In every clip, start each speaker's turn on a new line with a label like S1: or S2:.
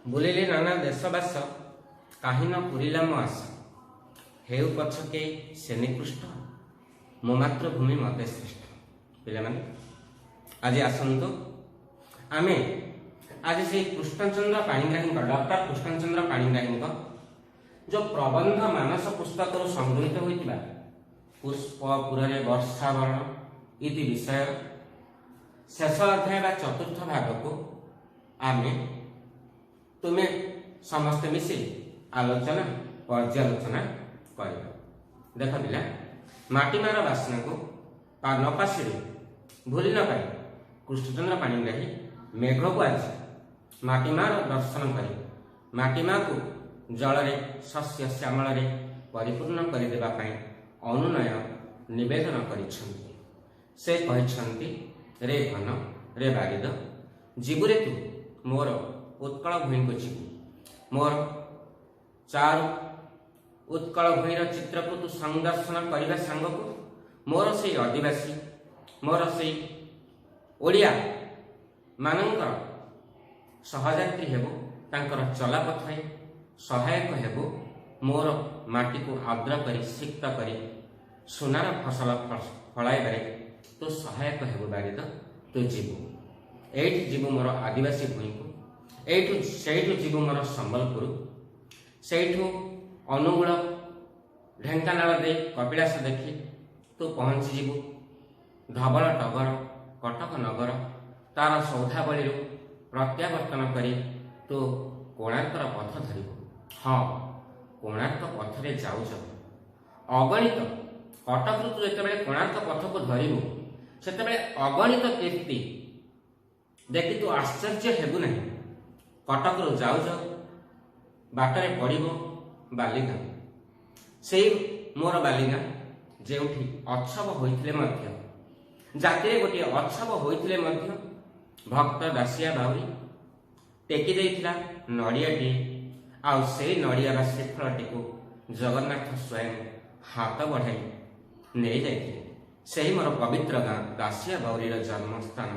S1: ବୁଲିଲି ନାନା ଦେଶବାସ, କାହିଁ ନ ପୁରିଲା ମୋ ଆଶ। ହେଉ ପଛକେ ସେ ନିକୃଷ୍ଟ, ମୋ ମାତୃଭୂମି ମତେ ଶ୍ରେଷ୍ଠ। ପିଲାମାନେ, ଆଜି ଆସନ୍ତୁ ଆମେ ଆଜି ସେଇ କୃଷ୍ଣଚନ୍ଦ୍ର ପାଣିଗ୍ରାହୀଙ୍କ, ଡକ୍ଟର କୃଷ୍ଣଚନ୍ଦ୍ର ପାଣିଗ୍ରାହୀଙ୍କ ଯୋଉ ପ୍ରବନ୍ଧ ମାନସ ପୁସ୍ତକରୁ ସଂଗୃହୀତ ହୋଇଥିବା "ପୁଷ୍ପପୁରରେ ବର୍ଷାବରଣ" ଇତି ବିଷୟ ଶେଷ ଅଧ୍ୟାୟ ବା ଚତୁର୍ଥ ଭାଗକୁ ଆମେ ତୁମେ ସମସ୍ତେ ମିଶି ଆଲୋଚନା ପର୍ଯ୍ୟାଲୋଚନା କରିବା। ଦେଖ ପିଲା, ମାଟି ମାର ବାସ୍ନାକୁ ନ ପାଶୋରି, ଭୁଲି ନ ପାରି କୃଷ୍ଣଚନ୍ଦ୍ର ପାଣିଗ୍ରାହୀ ମେଘକୁ ଆଜି ମାଟି ମାର ଦର୍ଶନ କରି ମାଟି ମାକୁ ଜଳରେ ଶସ୍ୟ ଶ୍ୟାମଳରେ ପରିପୂର୍ଣ୍ଣ କରିଦେବା ପାଇଁ ଅନୁନୟ ନିବେଦନ କରିଛନ୍ତି। ସେ କହିଛନ୍ତି, ରେ ଘନ, ରେ ବାରିଦ, ଯିବୁରେ ତୁ ମୋର ଉତ୍କଳ ଭୂଇଁକୁ ଯିବୁ। ମୋର ଚାରୁ ଉତ୍କଳ ଭୂଇଁର ଚିତ୍ରକୁ ତୁ ସଂଦର୍ଶନ କରିବା ସାଙ୍ଗକୁ ମୋର ସେଇ ଆଦିବାସୀ, ମୋର ସେଇ ଓଡ଼ିଆ ମାନଙ୍କର ସହଯାତ୍ରୀ ହେବୁ, ତାଙ୍କର ଚଲାପଥରେ ସହାୟକ ହେବୁ। ମୋର ମାଟିକୁ ଆର୍ଦ୍ର କରି, ସିକ୍ତ କରି ସୁନାର ଫସଲ ଫଳାଇବାରେ ତୁ ସହାୟକ ହେବୁ। ବାରିଦ, ତୁ ଯିବୁ, ଏଇଠି ଯିବୁ ମୋର ଆଦିବାସୀ ଭୂଇଁକୁ, ଏଇଠୁ ସେଇଠୁ ଯିବୁ ମୋର ସମ୍ବଲପୁର, ସେଇଠୁ ଅନୁଗୁଳ, ଢେଙ୍କାନାଳ ଦେଇ କପିଳାସ ଦେଖି ତୁ ପହଞ୍ଚିଯିବୁ ଧବଳ ଟଗର କଟକ ନଗର। ତାର ସୌଧାବଳୀରୁ ପ୍ରତ୍ୟାବର୍ତ୍ତନ କରି ତୁ କୋଣାର୍କର ପଥ ଧରିବୁ। ହଁ, କୋଣାର୍କ ପଥରେ ଯାଉଛ ଅଗଣିତ, କଟକରୁ ତୁ ଯେତେବେଳେ କୋଣାର୍କ ପଥକୁ ଧରିବୁ, ସେତେବେଳେ ଅଗଣିତ କୀର୍ତ୍ତି ଦେଖି ତୁ ଆଶ୍ଚର୍ଯ୍ୟ ହେବୁ ନାହିଁ। କଟକରୁ ଯାଉ ଯାଉ ବାଟରେ ପଡ଼ିବ ବାଲିଗାଁ। ସେଇ ମୋର ବାଲିଗାଁ, ଯେଉଁଠି ଅଛବ ହୋଇଥିଲେ ମଧ୍ୟ, ଜାତିରେ ଗୋଟିଏ ଅଛବ ହୋଇଥିଲେ ମଧ୍ୟ ଭକ୍ତ ଦାସିଆ ବାଉରୀ ଟେକି ଦେଇଥିଲା ନଡ଼ିଆଟିଏ, ଆଉ ସେଇ ନଡ଼ିଆ ବା ଶ୍ରୀଫଳଟିକୁ ଜଗନ୍ନାଥ ସ୍ୱୟଂ ହାତ ବଢ଼ାଇ ନେଇଯାଇଥିଲେ। ସେହି ମୋର ପବିତ୍ର ଗାଁ, ଦାସିଆ ବାଉରୀର ଜନ୍ମସ୍ଥାନ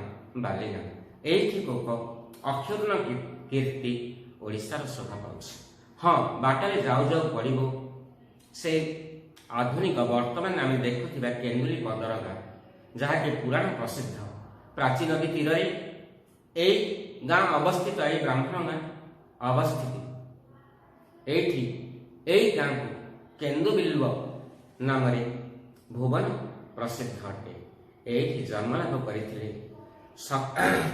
S1: ବାଲିଗାଁ। ଏଇଠି ଏକ ଅକ୍ଷୁଣ୍ଣ କୀର୍ତ୍ତି ଓଡ଼ିଶାର ଶୋଭା ପାଉଛି। ହଁ, ବାଟରେ ଯାଉ ଯାଉ ପଡ଼ିବ ସେ ଆଧୁନିକ ବର୍ତ୍ତମାନ ଆମେ ଦେଖୁଥିବା କେନ୍ଦୁଲି ପଦର ଗାଁ, ଯାହାକି ପୁରାଣ ପ୍ରସିଦ୍ଧ। ପ୍ରାଚୀ ନଦୀ ତୀରରେ ଏଇ ଗାଁ ଅବସ୍ଥିତ, ଏଇ ବ୍ରାହ୍ମଣ ଗାଁ ଅବସ୍ଥିତ। ଏଇଠି ଏଇ ଗାଁକୁ କେନ୍ଦୁବିଲ୍ବ ନାମରେ ଭୁବନ ପ୍ରସିଦ୍ଧ ଅଟେ। ଏଇଠି ଜନ୍ମଲାଭ କରିଥିଲେ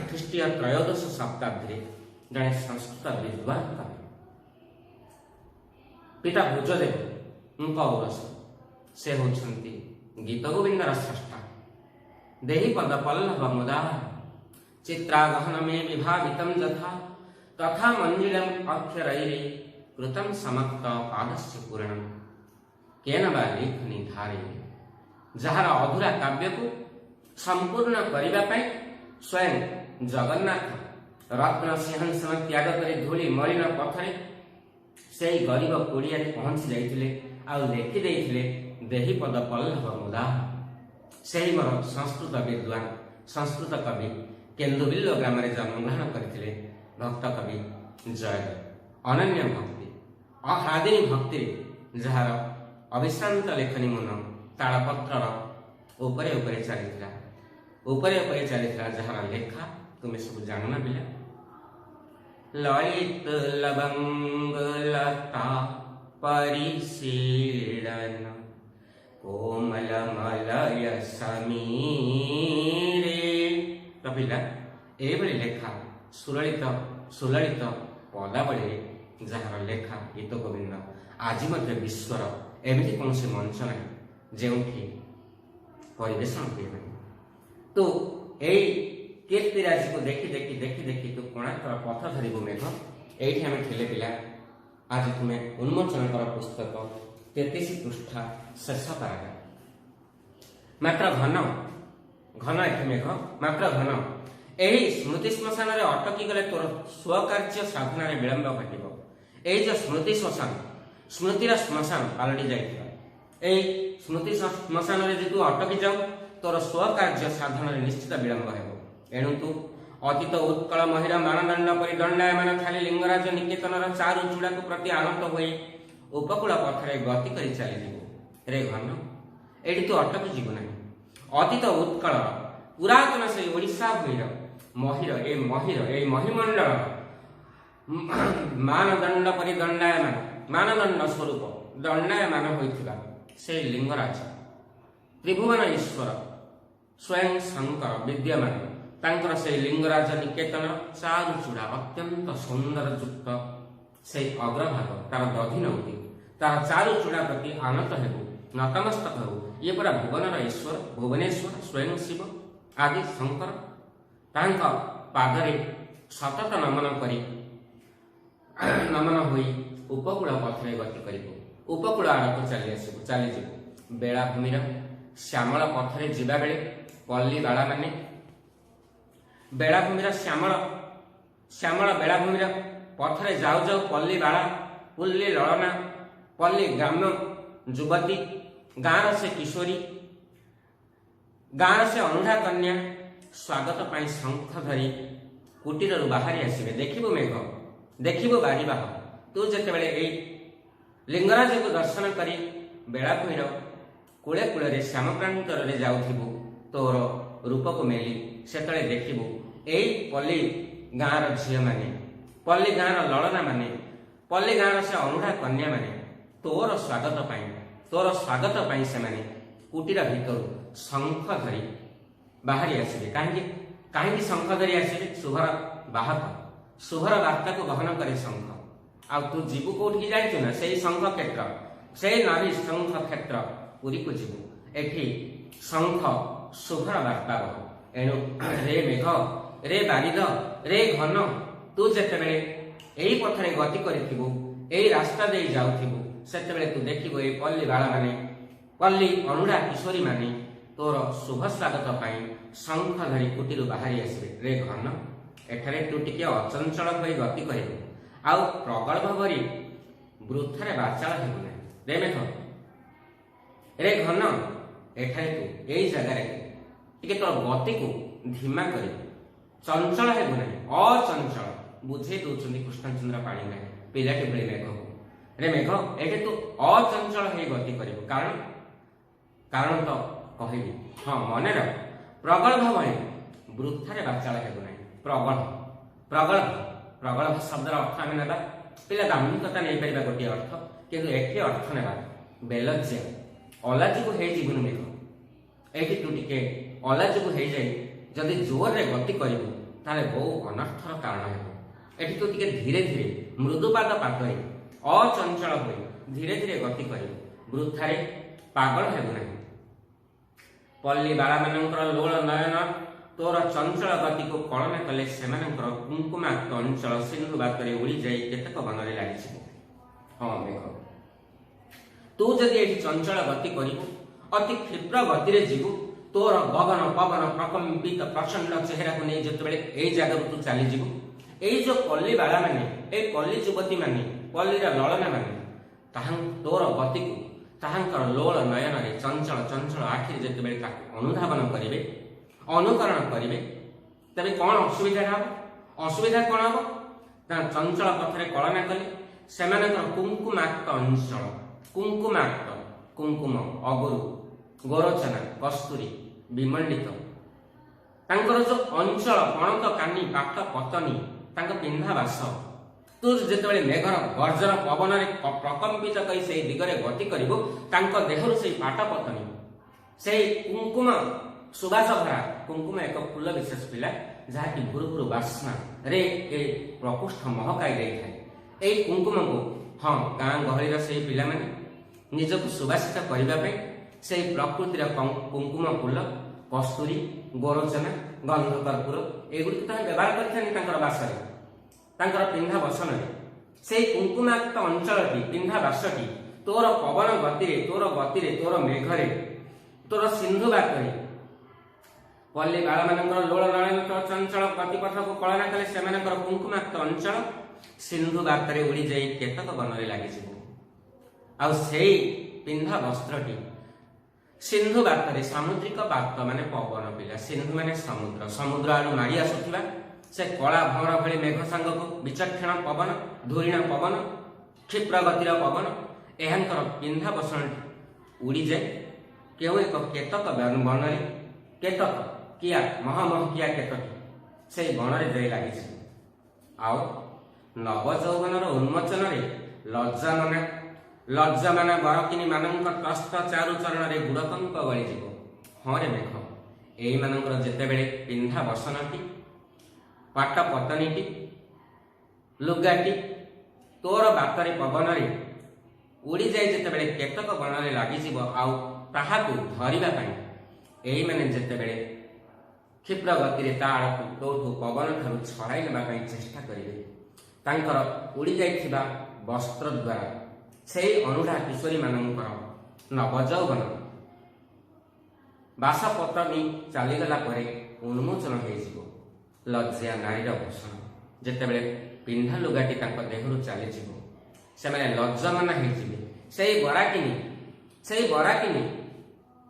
S1: ଖ୍ରୀଷ୍ଟୀୟ ତ୍ରୟୋଦଶ ଶତାବ୍ଦୀରେ ଜଣେ ସଂସ୍କୃତ ବିଦ୍ୱାନ କବି, ପିତା ଭୋଜଦେବଙ୍କ ଔରସ। ସେ ହେଉଛନ୍ତି ଗୀତ ଗୋବିନ୍ଦର ସ୍ରଷ୍ଟା। ଦେହି ପଦ ପଲ୍ଲବ ମୁଦା ଚିତ୍ରାଗହନ ମେ ବିଭାବିତಂ ଯଥା ତଥା ମଞ୍ଜିଳಂ ଅକ୍ଷରୈରେ କୃତಂ ସମକ୍ତ ପାଦସ୍ୟ ପୂರಣಂ କେନ ବା ଲେଖନୀ ଧାରେ। ଯାହାର ଅଧୁରା କାବ୍ୟକୁ ସମ୍ପୂର୍ଣ୍ଣ କରିବା ପାଇଁ ସ୍ୱୟଂ ଜଗନ୍ନାଥ ରତ୍ନ ସିଂହାସନ ତ୍ୟାଗ କରି ଧୂଳି ମଳିନ ପଥରେ ସେଇ ଗରିବ କୁଡ଼ିଆରେ ପହଞ୍ଚି ଯାଇଥିଲେ ଆଉ ଲେଖି ଦେଇଥିଲେ ଦେହି ପଦ ପଲ୍ଲବ ମୁଦା। ସେହି ମୋର ସଂସ୍କୃତ ବିଦ୍ୱାନ, ସଂସ୍କୃତ କବି କେନ୍ଦୁବିଲ୍ଲ ଗ୍ରାମରେ ଜନ୍ମଗ୍ରହଣ କରିଥିଲେ ଭକ୍ତ କବି ଜୟଦେବ। ଅନନ୍ୟ ଭକ୍ତି, ଅହ୍ଲାଦିନୀ ଭକ୍ତିରେ ଯାହାର ଅବିଶ୍ରାନ୍ତ ଲେଖନୀ ମୁନ ତାଳପତ୍ରର ଉପରେ ଉପରେ ଚାଲିଥିଲା, ଉପରେ ଉପରେ ଚାଲିଥିଲା ଯାହାର ଲେଖା, ତୁମେ ସବୁ ଜାଣୁନା ପିଲା? ଲଳିତ ଲବଙ୍ଗ ଲତା ପରିଶୀଳନ କୋମଲ ମଲୟ ସମୀରେ। ତ ପିଲା, ଏଇଭଳି ଲେଖା ସୁଲଳିତ ସୁଲଳିତ ପଦାବଳୀରେ ଯାହାର ଲେଖା ଗୀତ ଗୋବିନ୍ଦ, ଆଜି ମଧ୍ୟ ବିଶ୍ୱର ଏମିତି କୌଣସି ମଞ୍ଚ ନାହିଁ ଯେଉଁଠି ପରିବେଷଣ ହୁଏ ନାହିଁ। ତୁ ଏଇ କୀର୍ତ୍ତିରାଜିକୁ ଦେଖି ଦେଖି ଦେଖି ଦେଖି ତୁ କୋଣାର୍କର ପଥ ଧରିବୁ ମେଘ। ଏଇଠି ଆମେ ଥିଲେ ପିଲା। ଆଜି ତୁମେ ଉନ୍ମୋଚନ କର ପୁସ୍ତକ 33 ପୃଷ୍ଠା ଶେଷ ପାରାଗ୍ରାଫ। ମାତ୍ର ଘନ ଘନ, ଏଠି ମେଘ, ମାତ୍ର ଘନ, ଏହି ସ୍ମୃତି ଶ୍ମଶାନରେ ଅଟକି ଗଲେ ତୋର ସ୍ୱକାର୍ଯ୍ୟ ସାଧନାରେ ବିଳମ୍ବ ଘଟିବ। ଏଇ ଯୋଉ ସ୍ମୃତି ଶ୍ମଶାନ, ସ୍ମୃତିର ଶ୍ମଶାନ ପାଲଟି ଯାଇଥିବା ଏଇ ସ୍ମୃତି ଶ୍ମଶାନରେ ଯଦି ତୁ ଅଟକି ଯାଉ, ତୋର ସ୍ୱକାର୍ଯ୍ୟ ସାଧନାରେ ନିଶ୍ଚିତ ବିଳମ୍ବ ହେବ। ଏଣୁ ତୁ ଅତୀତ ଉତ୍କଳ ମହିର ମାନଦଣ୍ଡ ପରି ଦଣ୍ଡାୟମାନ ଖାଲି ଲିଙ୍ଗରାଜ ନିକେତନର ଚାରୁ ଚୂଡ଼ାକୁ ପ୍ରତି ଆନତ ହୋଇ ଉପକୂଳ ପଥରେ ଗତି କରି ଚାଲିଯିବୁ। ରେ ଘନ, ଏଇଠି ତୁ ଅଟକି ଯିବୁ ନାହିଁ। ଅତୀତ ଉତ୍କଳର ପୁରାତନ ସେଇ ଓଡ଼ିଶା ଭୂଇଁର ମହିର, ଏ ମହିର, ଏଇ ମହିମଣ୍ଡଳର ମାନଦଣ୍ଡ ପରି ଦଣ୍ଡାୟମାନ, ମାନଦଣ୍ଡ ସ୍ୱରୂପ ଦଣ୍ଡାୟମାନ ହୋଇଥିବା ସେଇ ଲିଙ୍ଗରାଜ ତ୍ରିଭୁବନ ଈଶ୍ୱର ସ୍ୱୟଂ ଶଙ୍କର ବିଦ୍ୟମାନ, ତାଙ୍କର ସେଇ ଲିଙ୍ଗରାଜ ନିକେତନ ଚାରୁ ଚୂଡ଼ା ଅତ୍ୟନ୍ତ ସୁନ୍ଦର ଯୁକ୍ତ ସେଇ ଅଗ୍ରଭାଗ, ତାର ଦଧି ନୌତି, ତାର ଚାରୁ ଚୂଡ଼ା ପ୍ରତି ଆନତ ହେବୁ, ନତମସ୍ତକ ହେବୁ। ଇଏ ପରା ଭୁବନର ଈଶ୍ୱର, ଭୁବନେଶ୍ୱର ସ୍ୱୟଂ ଶିବ ଆଦି ଶଙ୍କର। ତାଙ୍କ ପାଦରେ ସତତ ନମନ କରି, ନମନ ହୋଇ ଉପକୂଳ ପଥରେ ଗତି କରିବୁ, ଉପକୂଳ ଆଡ଼କୁ ଚାଲି ଆସିବୁ, ଚାଲିଯିବୁ। ବେଳାଭୂମିର ଶ୍ୟାମଳ ପଥରେ ଯିବାବେଳେ ପଲ୍ଲୀ ବାଳାମାନେ, ବେଳାଭୂମିର ଶ୍ୟାମଳ ଶ୍ୟାମଳ ବେଳାଭୂମିର ପଥରେ ଯାଉ ଯାଉ ପଲ୍ଲୀ ବାଳା, ପୁଲ୍ଲୀ ଲଳନା, ପଲ୍ଲୀ ଗ୍ରାମ୍ୟ ଯୁବତୀ, ଗାଁର ସେ କିଶୋରୀ, ଗାଁର ସେ ଅନୁଢା କନ୍ୟା ସ୍ୱାଗତ ପାଇଁ ଶଙ୍ଖ ଧରି କୁଟୀରରୁ ବାହାରି ଆସିବେ। ଦେଖିବୁ ମେଘ, ଦେଖିବୁ ବାରିବାହ, ତୁ ଯେତେବେଳେ ଏଇ ଲିଙ୍ଗରାଜକୁ ଦର୍ଶନ କରି ବେଳାଭୂମିର କୂଳେ କୂଳରେ ଶ୍ୟାମ ପ୍ରାନ୍ତରରେ ଯାଉଥିବୁ ତୋର ରୂପକୁ ମେଲି, ସେତେବେଳେ ଦେଖିବୁ ଏଇ ପଲ୍ଲୀ ଗାଁର ଝିଅମାନେ, ପଲ୍ଲୀ ଗାଁର ଲଳନାମାନେ, ପଲ୍ଲୀ ଗାଁର ସେ ଅନୁଢା କନ୍ୟାମାନେ ତୋର ସ୍ୱାଗତ ପାଇଁ ସେମାନେ କୁଟୀର ଭିତରୁ ଶଙ୍ଖ ଧରି ବାହାରି ଆସିବେ। କାହିଁକି? କାହିଁକି ଶଙ୍ଖ ଧରି ଆସିବେ? ଶୁଭର ବାହକ, ଶୁଭର ବାର୍ତ୍ତାକୁ ବହନ କରେ ଶଙ୍ଖ। ଆଉ ତୁ ଯିବୁ କୋଉଠିକି ଜାଣିଛୁ ନା? ସେଇ ଶଙ୍ଖ କ୍ଷେତ୍ର, ସେଇ ନାଭି ଶଙ୍ଖ କ୍ଷେତ୍ର ପୁରୀକୁ ଯିବୁ। ଏଠି ଶଙ୍ଖ ଶୁଭର ବାର୍ତ୍ତା ବହ। ଏଣୁ ରେ ମେଘ, ରେ ବାରିଦ, ରେ ଘନ, ତୁ ଯେତେବେଳେ ଏଇ ପଥରେ ଗତି କରିଥିବୁ, ଏଇ ରାସ୍ତା ଦେଇ ଯାଉଥିବୁ, ସେତେବେଳେ ତୁ ଦେଖିବୁ ଏଇ ପଲ୍ଲୀ ବାଳାମାନେ, ପଲ୍ଲୀ ଅନୁଢା କିଶୋରୀ ମାନେ ତୋର ଶୁଭ ସ୍ୱାଗତ ପାଇଁ ଶଙ୍ଖ ଧରି କୁଟିରୁ ବାହାରି ଆସିବେ। ରେ ଘନ, ଏଠାରେ ତୁ ଟିକେ ଅଚଞ୍ଚଳ ହୋଇ ଗତି କରିବୁ ଆଉ ପ୍ରଗଳ୍ଭ ଭଳି ବୃଥାରେ ବାଚାଳ ହେବୁ ନାହିଁ। ରେ ମେଘ, ରେ ଘନ, ଏଠାରେ ତୁ ଏଇ ଜାଗାରେ ଟିକେ ତୋର ଗତିକୁ ଧୀମା କରିବୁ, ଚଞ୍ଚଳ ହେବୁ ନାହିଁ। ଅଚଞ୍ଚଳ ବୁଝେଇ ଦଉଛନ୍ତି କୃଷ୍ଣଚନ୍ଦ୍ର ପାଣିଗ୍ରାହୀ ପିଲାଟି ଭଳି ମେଘକୁ। ରେ ମେଘ, ଏଠି ତୁ ଅଚଞ୍ଚଳ ହେଇ ଗତି କରିବୁ। କାରଣ? କାରଣ ତ କହିବି। ହଁ, ମନେ ରଖ, ପ୍ରଗଳ୍ଭ ଭଳି ବୃଥାରେ ବାଚାଳ ହେବୁ ନାହିଁ। ପ୍ରଗଳ୍ଭ, ପ୍ରଗଳ୍ଭ, ପ୍ରଗଳ୍ଭ ଶବ୍ଦର ଅର୍ଥ ଆମେ ନେବା ପିଲା, ଦାମ୍ଭିକତା ନେଇପାରିବା ଗୋଟିଏ ଅର୍ଥ, କିନ୍ତୁ ଏଠି ଅର୍ଥ ନେବା ବେଲଜ୍ଜା, ଅଲାଜୁକ ହେଇଯିବୁନି ମେଘ। ଏଇଠି ତୁ ଟିକେ ଅଲାଜୁକ ହେଇଯାଇ ଯଦି ଜୋରରେ ଗତି କରିବୁ, ତାହେଲେ ବହୁ ଅନର୍ଥର କାରଣ ହେବ। ଏଠି ତୁ ଟିକେ ଧୀରେ ଧୀରେ ମୃଦୁପାଦ ପାଦରେ ଅଚଞ୍ଚଳ ହୋଇ ଧୀରେ ଧୀରେ ଗତି କରିବୁ, ବୃଥାରେ ପାଗଳ ହେବୁ ନାହିଁ। ପଲ୍ଲୀ ବାଳାମାନଙ୍କର ଲୋଳ ନୟନ ତୋର ଚଞ୍ଚଳ ଗତିକୁ କଳନା କଲେ ସେମାନଙ୍କର କୁଙ୍କୁମାକ୍ତ ଅଞ୍ଚଳ ସିନ୍ଧୁ ବାତରେ ଉଡ଼ିଯାଇ କେତେକ ବନରେ ଲାଗିଯିବ। ହଁ ମେଘ, ତୁ ଯଦି ଏଠି ଚଞ୍ଚଳ ଗତି କରିବୁ, ଅତି କ୍ଷିପ୍ର ଗତିରେ ଯିବୁ, ତୋର ଗଗନ ପବନ ପ୍ରକମ୍ପିତ ପ୍ରଚଣ୍ଡ ଚେହେରାକୁ ନେଇ ଯେତେବେଳେ ଏଇ ଜାଗାରୁ ତୁ ଚାଲିଯିବୁ, ଏଇ ଯୋଉ ପଲ୍ଲୀ ବାଳାମାନେ, ଏଇ ପଲ୍ଲୀ ଯୁବତୀ ମାନେ, ପଲ୍ଲୀର ଲଳନା ମାନେ ତାହା ତୋର ଗତିକୁ ତାହାଙ୍କର ଲୋଳ ନୟନରେ, ଚଞ୍ଚଳ ଚଞ୍ଚଳ ଆଖିରେ ଯେତେବେଳେ ତାକୁ ଅନୁଧାବନ କରିବେ, ଅନୁକରଣ କରିବେ, ତେବେ କଣ ଅସୁବିଧା ହେବ? ଅସୁବିଧା କଣ ହବ ନା, ଚଞ୍ଚଳ ପଥରେ କଳନା କଲେ ସେମାନଙ୍କର କୁଙ୍କୁମାକ୍ତ ଅଞ୍ଚଳ, କୁଙ୍କୁମାକ୍ତ, କୁଙ୍କୁମ, ଅଗୁରୁ, ଗୋରୋଚନା, କସ୍ତୁରୀ ବିମଣ୍ଡିତ ତାଙ୍କର ଯୋଉ ଅଞ୍ଚଳ, ପଣତ କାନି, ପାଟ ପତନି, ତାଙ୍କ ପିନ୍ଧା ବାସ, ତୁ ଯେତେବେଳେ ମେଘର ଗର୍ଜନ ପବନରେ ପ୍ରକମ୍ପିତ କରି ସେଇ ଦିଗରେ ଗତି କରିବୁ, ତାଙ୍କ ଦେହରୁ ସେଇ ପାଟ ପତନି, ସେଇ କୁଙ୍କୁମ ସୁବାସ ଭରା, କୁଙ୍କୁମ ଏକ ଫୁଲ ବିଶେଷ ପିଲା, ଯାହାକି ଭୁରୁ ଭୁରୁ ବାସ୍ନାରେ ଏ ପ୍ରକୋଷ୍ଠ ମହକାଇ ଦେଇଥାଏ। ଏଇ କୁଙ୍କୁମକୁ, ହଁ, ଗାଁ ଗହଳିର ସେଇ ପିଲାମାନେ ନିଜକୁ ସୁବାସିତ କରିବା ପାଇଁ ସେଇ ପ୍ରକୃତିର କୁଙ୍କୁମ ଫୁଲ, କସ୍ତୁରୀ, ଗୋରୋଚନା, ଗନ୍ଧ କର୍ପୂର ଏଗୁଡ଼ିକୁ ତାହା ବ୍ୟବହାର କରିଥାନ୍ତି ତାଙ୍କର ବାସରେ, ତାଙ୍କର ପିନ୍ଧା ବସନରେ। ସେଇ କୁଙ୍କୁମାକ୍ତ ଅଞ୍ଚଳଟି, ପିନ୍ଧା ବାସଟି ତୋର ପବନ ଗତିରେ, ତୋର ଗତିରେ, ତୋର ମେଘରେ, ତୋର ସିନ୍ଧୁ ବାତରେ ପଲ୍ଲୀ ବାଳମାନଙ୍କର ଲୋଳ ନୟନ ତୋର ଚଞ୍ଚଳ ଗତିପଥକୁ କଳନା କଲେ ସେମାନଙ୍କର କୁଙ୍କୁମାକ୍ତ ଅଞ୍ଚଳ ସିନ୍ଧୁ ବାତରେ ଉଡ଼ିଯାଇ କେତକ ବନରେ ଲାଗିଯିବ। ଆଉ ସେଇ ପିନ୍ଧା ବସ୍ତ୍ରଟି ସିନ୍ଧୁ ବାତରେ, ସାମୁଦ୍ରିକ ବାତ ମାନେ ପବନ ପିଲା, ସିନ୍ଧୁ ମାନେ ସମୁଦ୍ର, ସମୁଦ୍ର ଆଡୁ ମାଡ଼ି ଆସୁଥିବା ସେ କଳା ଭଅଁର ଭଳି ମେଘ ସାଙ୍ଗକୁ ବିଚକ୍ଷଣ ପବନ, ଧୁରିଣ ପବନ, କ୍ଷିପ୍ର ଗତିର ପବନ, ଏହାଙ୍କର ପିନ୍ଧା ବସଣଟି ଉଡ଼ିଯାଏ କେଉଁ ଏକ କେତକ ବନରେ, କେତକ କିଆ ମହମହକିଆ କେତକୀ ସେଇ ବଣରେ ଯାଇ ଲାଗିଛି। ଆଉ ନବଯୌବନର ଉନ୍ମୋଚନରେ ଲଜ୍ଜାମନା ବରକିନୀ ମାନଙ୍କ ତ୍ରସ୍ତ ଚାରୁ ଚରଣରେ ଗୁଡ଼କଙ୍କ ଗଳିଯିବ। ହଁ ରେ ମେଘ, ଏଇମାନଙ୍କର ଯେତେବେଳେ ପିନ୍ଧା ବସନଟି, ପାଟ ପତନୀଟି, ଲୁଗାଟି ତୋର ବାତରେ ପବନରେ ଉଡ଼ିଯାଇ ଯେତେବେଳେ କେତକ ବଣରେ ଲାଗିଯିବ, ଆଉ ତାହାକୁ ଧରିବା ପାଇଁ ଏଇମାନେ ଯେତେବେଳେ କ୍ଷିପ୍ର ଗତିରେ ତା ଆଡ଼କୁ ତୋଠୁ ପବନ ଠାରୁ ଛଡ଼ାଇ ନେବା ପାଇଁ ଚେଷ୍ଟା କରିବେ, ତାଙ୍କର ଉଡ଼ିଯାଇଥିବା ବସ୍ତ୍ର ଦ୍ୱାରା ସେଇ ଅନୁଢା କିଶୋରୀମାନଙ୍କର ନବଯୌବନ ବାସପତନୀ ଚାଲିଗଲା ପରେ ଉନ୍ମୋଚନ ହେଇଯିବ ଲଜ୍ଜା ନାରୀର ଭୂଷଣ। ଯେତେବେଳେ ପିନ୍ଧା ଲୁଗାଟି ତାଙ୍କ ଦେହରୁ ଚାଲିଯିବ, ସେମାନେ ଲଜ୍ଜାମନା ହେଇଯିବେ। ସେଇ ବରାକିନୀ, ସେଇ ବରାକିନୀ,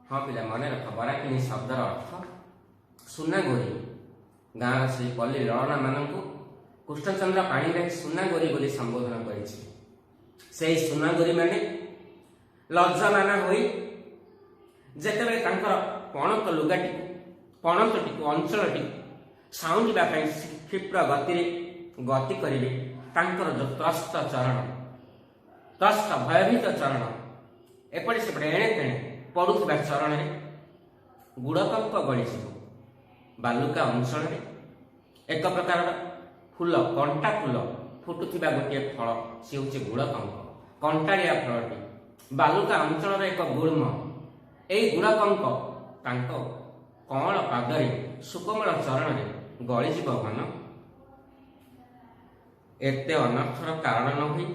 S1: ହଁ ପିଲା ମନେ ରଖ, ବରାକିନୀ ଶବ୍ଦର ଅର୍ଥ ସୁନାଗୋରୀ। ଗାଁର ସେଇ ପଲ୍ଲୀ ଲଳନାମାନଙ୍କୁ କୃଷ୍ଣଚନ୍ଦ୍ର ପାଣିଗ୍ରାହୀ ସୁନାଗୋରୀ ବୋଲି ସମ୍ବୋଧନ କରିଛି। ସେଇ ସୁନାଗୋରୀ ମାନେ ଲଜ୍ଜାମାନା ହୋଇ ଯେତେବେଳେ ତାଙ୍କର ପଣତ ଲୁଗାଟିକୁ, ପଣତଟିକୁ, ଅଞ୍ଚଳଟିକୁ ସାଉଁଟିବା ପାଇଁ କ୍ଷିପ୍ର ଗତିରେ ଗତି କରିବେ, ତାଙ୍କର ଯୋଉ ତ୍ରସ୍ତ ଚରଣ, ତ୍ରସ୍ତ ଭୟଭୀତ ଚରଣ, ଏପଟେ ସେପଟେ ଏଣେ ତେଣେ ପଡୁଥିବା ଚରଣରେ ଗୁଡ଼କଙ୍କ ଗଳିଯିବ। ବାଲୁକା ଅଞ୍ଚଳରେ ଏକ ପ୍ରକାରର ଫୁଲ, କଣ୍ଟା ଫୁଲ ଫୁଟୁଥିବା ଗୋଟିଏ ଫଳ, ସେ ହେଉଛି ଗୁଡ଼କଙ୍କ, କଣ୍ଟାଳିଆ ଫଳଟି ବାଲୁକା ଅଞ୍ଚଳର ଏକ ଗୁଳ୍ମ। ଏଇ ଗୁଡ଼କଙ୍କ ତାଙ୍କ କଅଁଳ ପାଦରେ, ସୁକୋମଳ ଚରଣରେ ଗଳିଯିବ ଘନ। ଏତେ ଅନର୍ଥର କାରଣ ନ ହୋଇ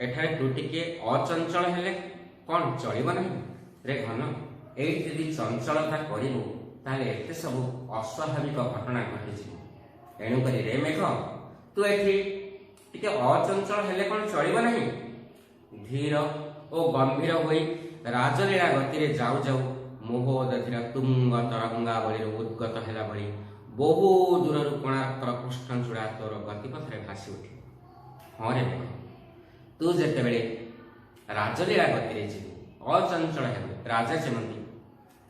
S1: ଏଠାରେ ତୁ ଟିକିଏ ଅଚଞ୍ଚଳ ହେଲେ କ'ଣ ଚଳିବ ନାହିଁ ରେ ଘନ? ଏଇଠି ଯଦି ଚଞ୍ଚଳତା କରିବୁ, ତାହେଲେ ଏତେ ସବୁ ଅସ୍ୱାଭାବିକ ଘଟଣା ଘଟିଯିବ। ଏଣୁକରି ରେ ମେଘ, ତୁ ଏଠି ଟିକେ ଅଚଞ୍ଚଳ ହେଲେ କ'ଣ ଚଳିବ ନାହିଁ? ଧୀର ଓ ଗମ୍ଭୀର ହୋଇ ରାଜଲୀଳା ଗତିରେ ଯାଉ ଯାଉ ମୋହୋଦଧିର ତୁଙ୍ଗ ତରଙ୍ଗାବଳୀରୁ ଉଦ୍ଗତ ହେଲା ଭଳି ବହୁ ଦୂରରୁ କୋଣାର୍କର କୃଷ୍ଣଚୂଡ଼ା ତୋର ଗତିପଥରେ ଭାସି ଉଠିବ। ହଁ ରେ ମେଘ, ତୁ ଯେତେବେଳେ ରାଜଲୀଳା ଗତିରେ ଯିବୁ, ଅଚଞ୍ଚଳ ହେବୁ, ରାଜା ଯେମିତି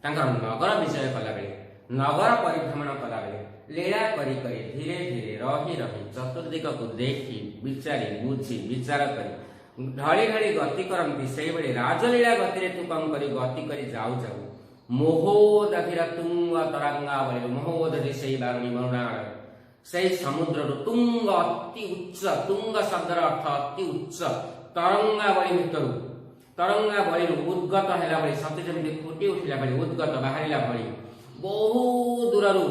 S1: ତାଙ୍କର ନଗର ବିଜୟ କଲାବେଳେ, ନଗର ପରିଭ୍ରମଣ କଲାବେଳେ ଲୀଳା କରି କରି ଧୀରେ ଧୀରେ ରହି ରହି ଚତୁର୍ଦିଗକୁ ଦେଖି ବିଚାରି ବୁଝି ବିଚାର କରି ଢଳି ଢଳି ଗତି କରନ୍ତି, ସେଇଭଳି ରାଜଲୀଳା ଗତିରେ ତୁ କଣ କରି ଗତି କରି ଯାଉ ଯାଉ ମୋହୋଦଧିର ତୁଙ୍ଗ ତରଙ୍ଗାବଳୀରୁ, ମୋହୋଦଧି ସେଇ ବାରୁଣୀ ବରୁଣାଳୟ, ସେଇ ସମୁଦ୍ରରୁ ତୁଙ୍ଗ ଅତି ଉଚ୍ଚ, ତୁଙ୍ଗ ଶବ୍ଦର ଅର୍ଥ ଅତି ଉଚ୍ଚ, ତରଙ୍ଗାବଳୀ ଭିତରୁ, ତରଙ୍ଗାବଳୀରୁ ଉଦ୍ଗତ ହେଲା ଭଳି, ସତେ ଯେମିତି ଫୁଟି ଉଠିଲା ଭଳି ଉଦ୍ଗତ ବାହାରିଲା ଭଳି ବହୁ ଦୂରରୁ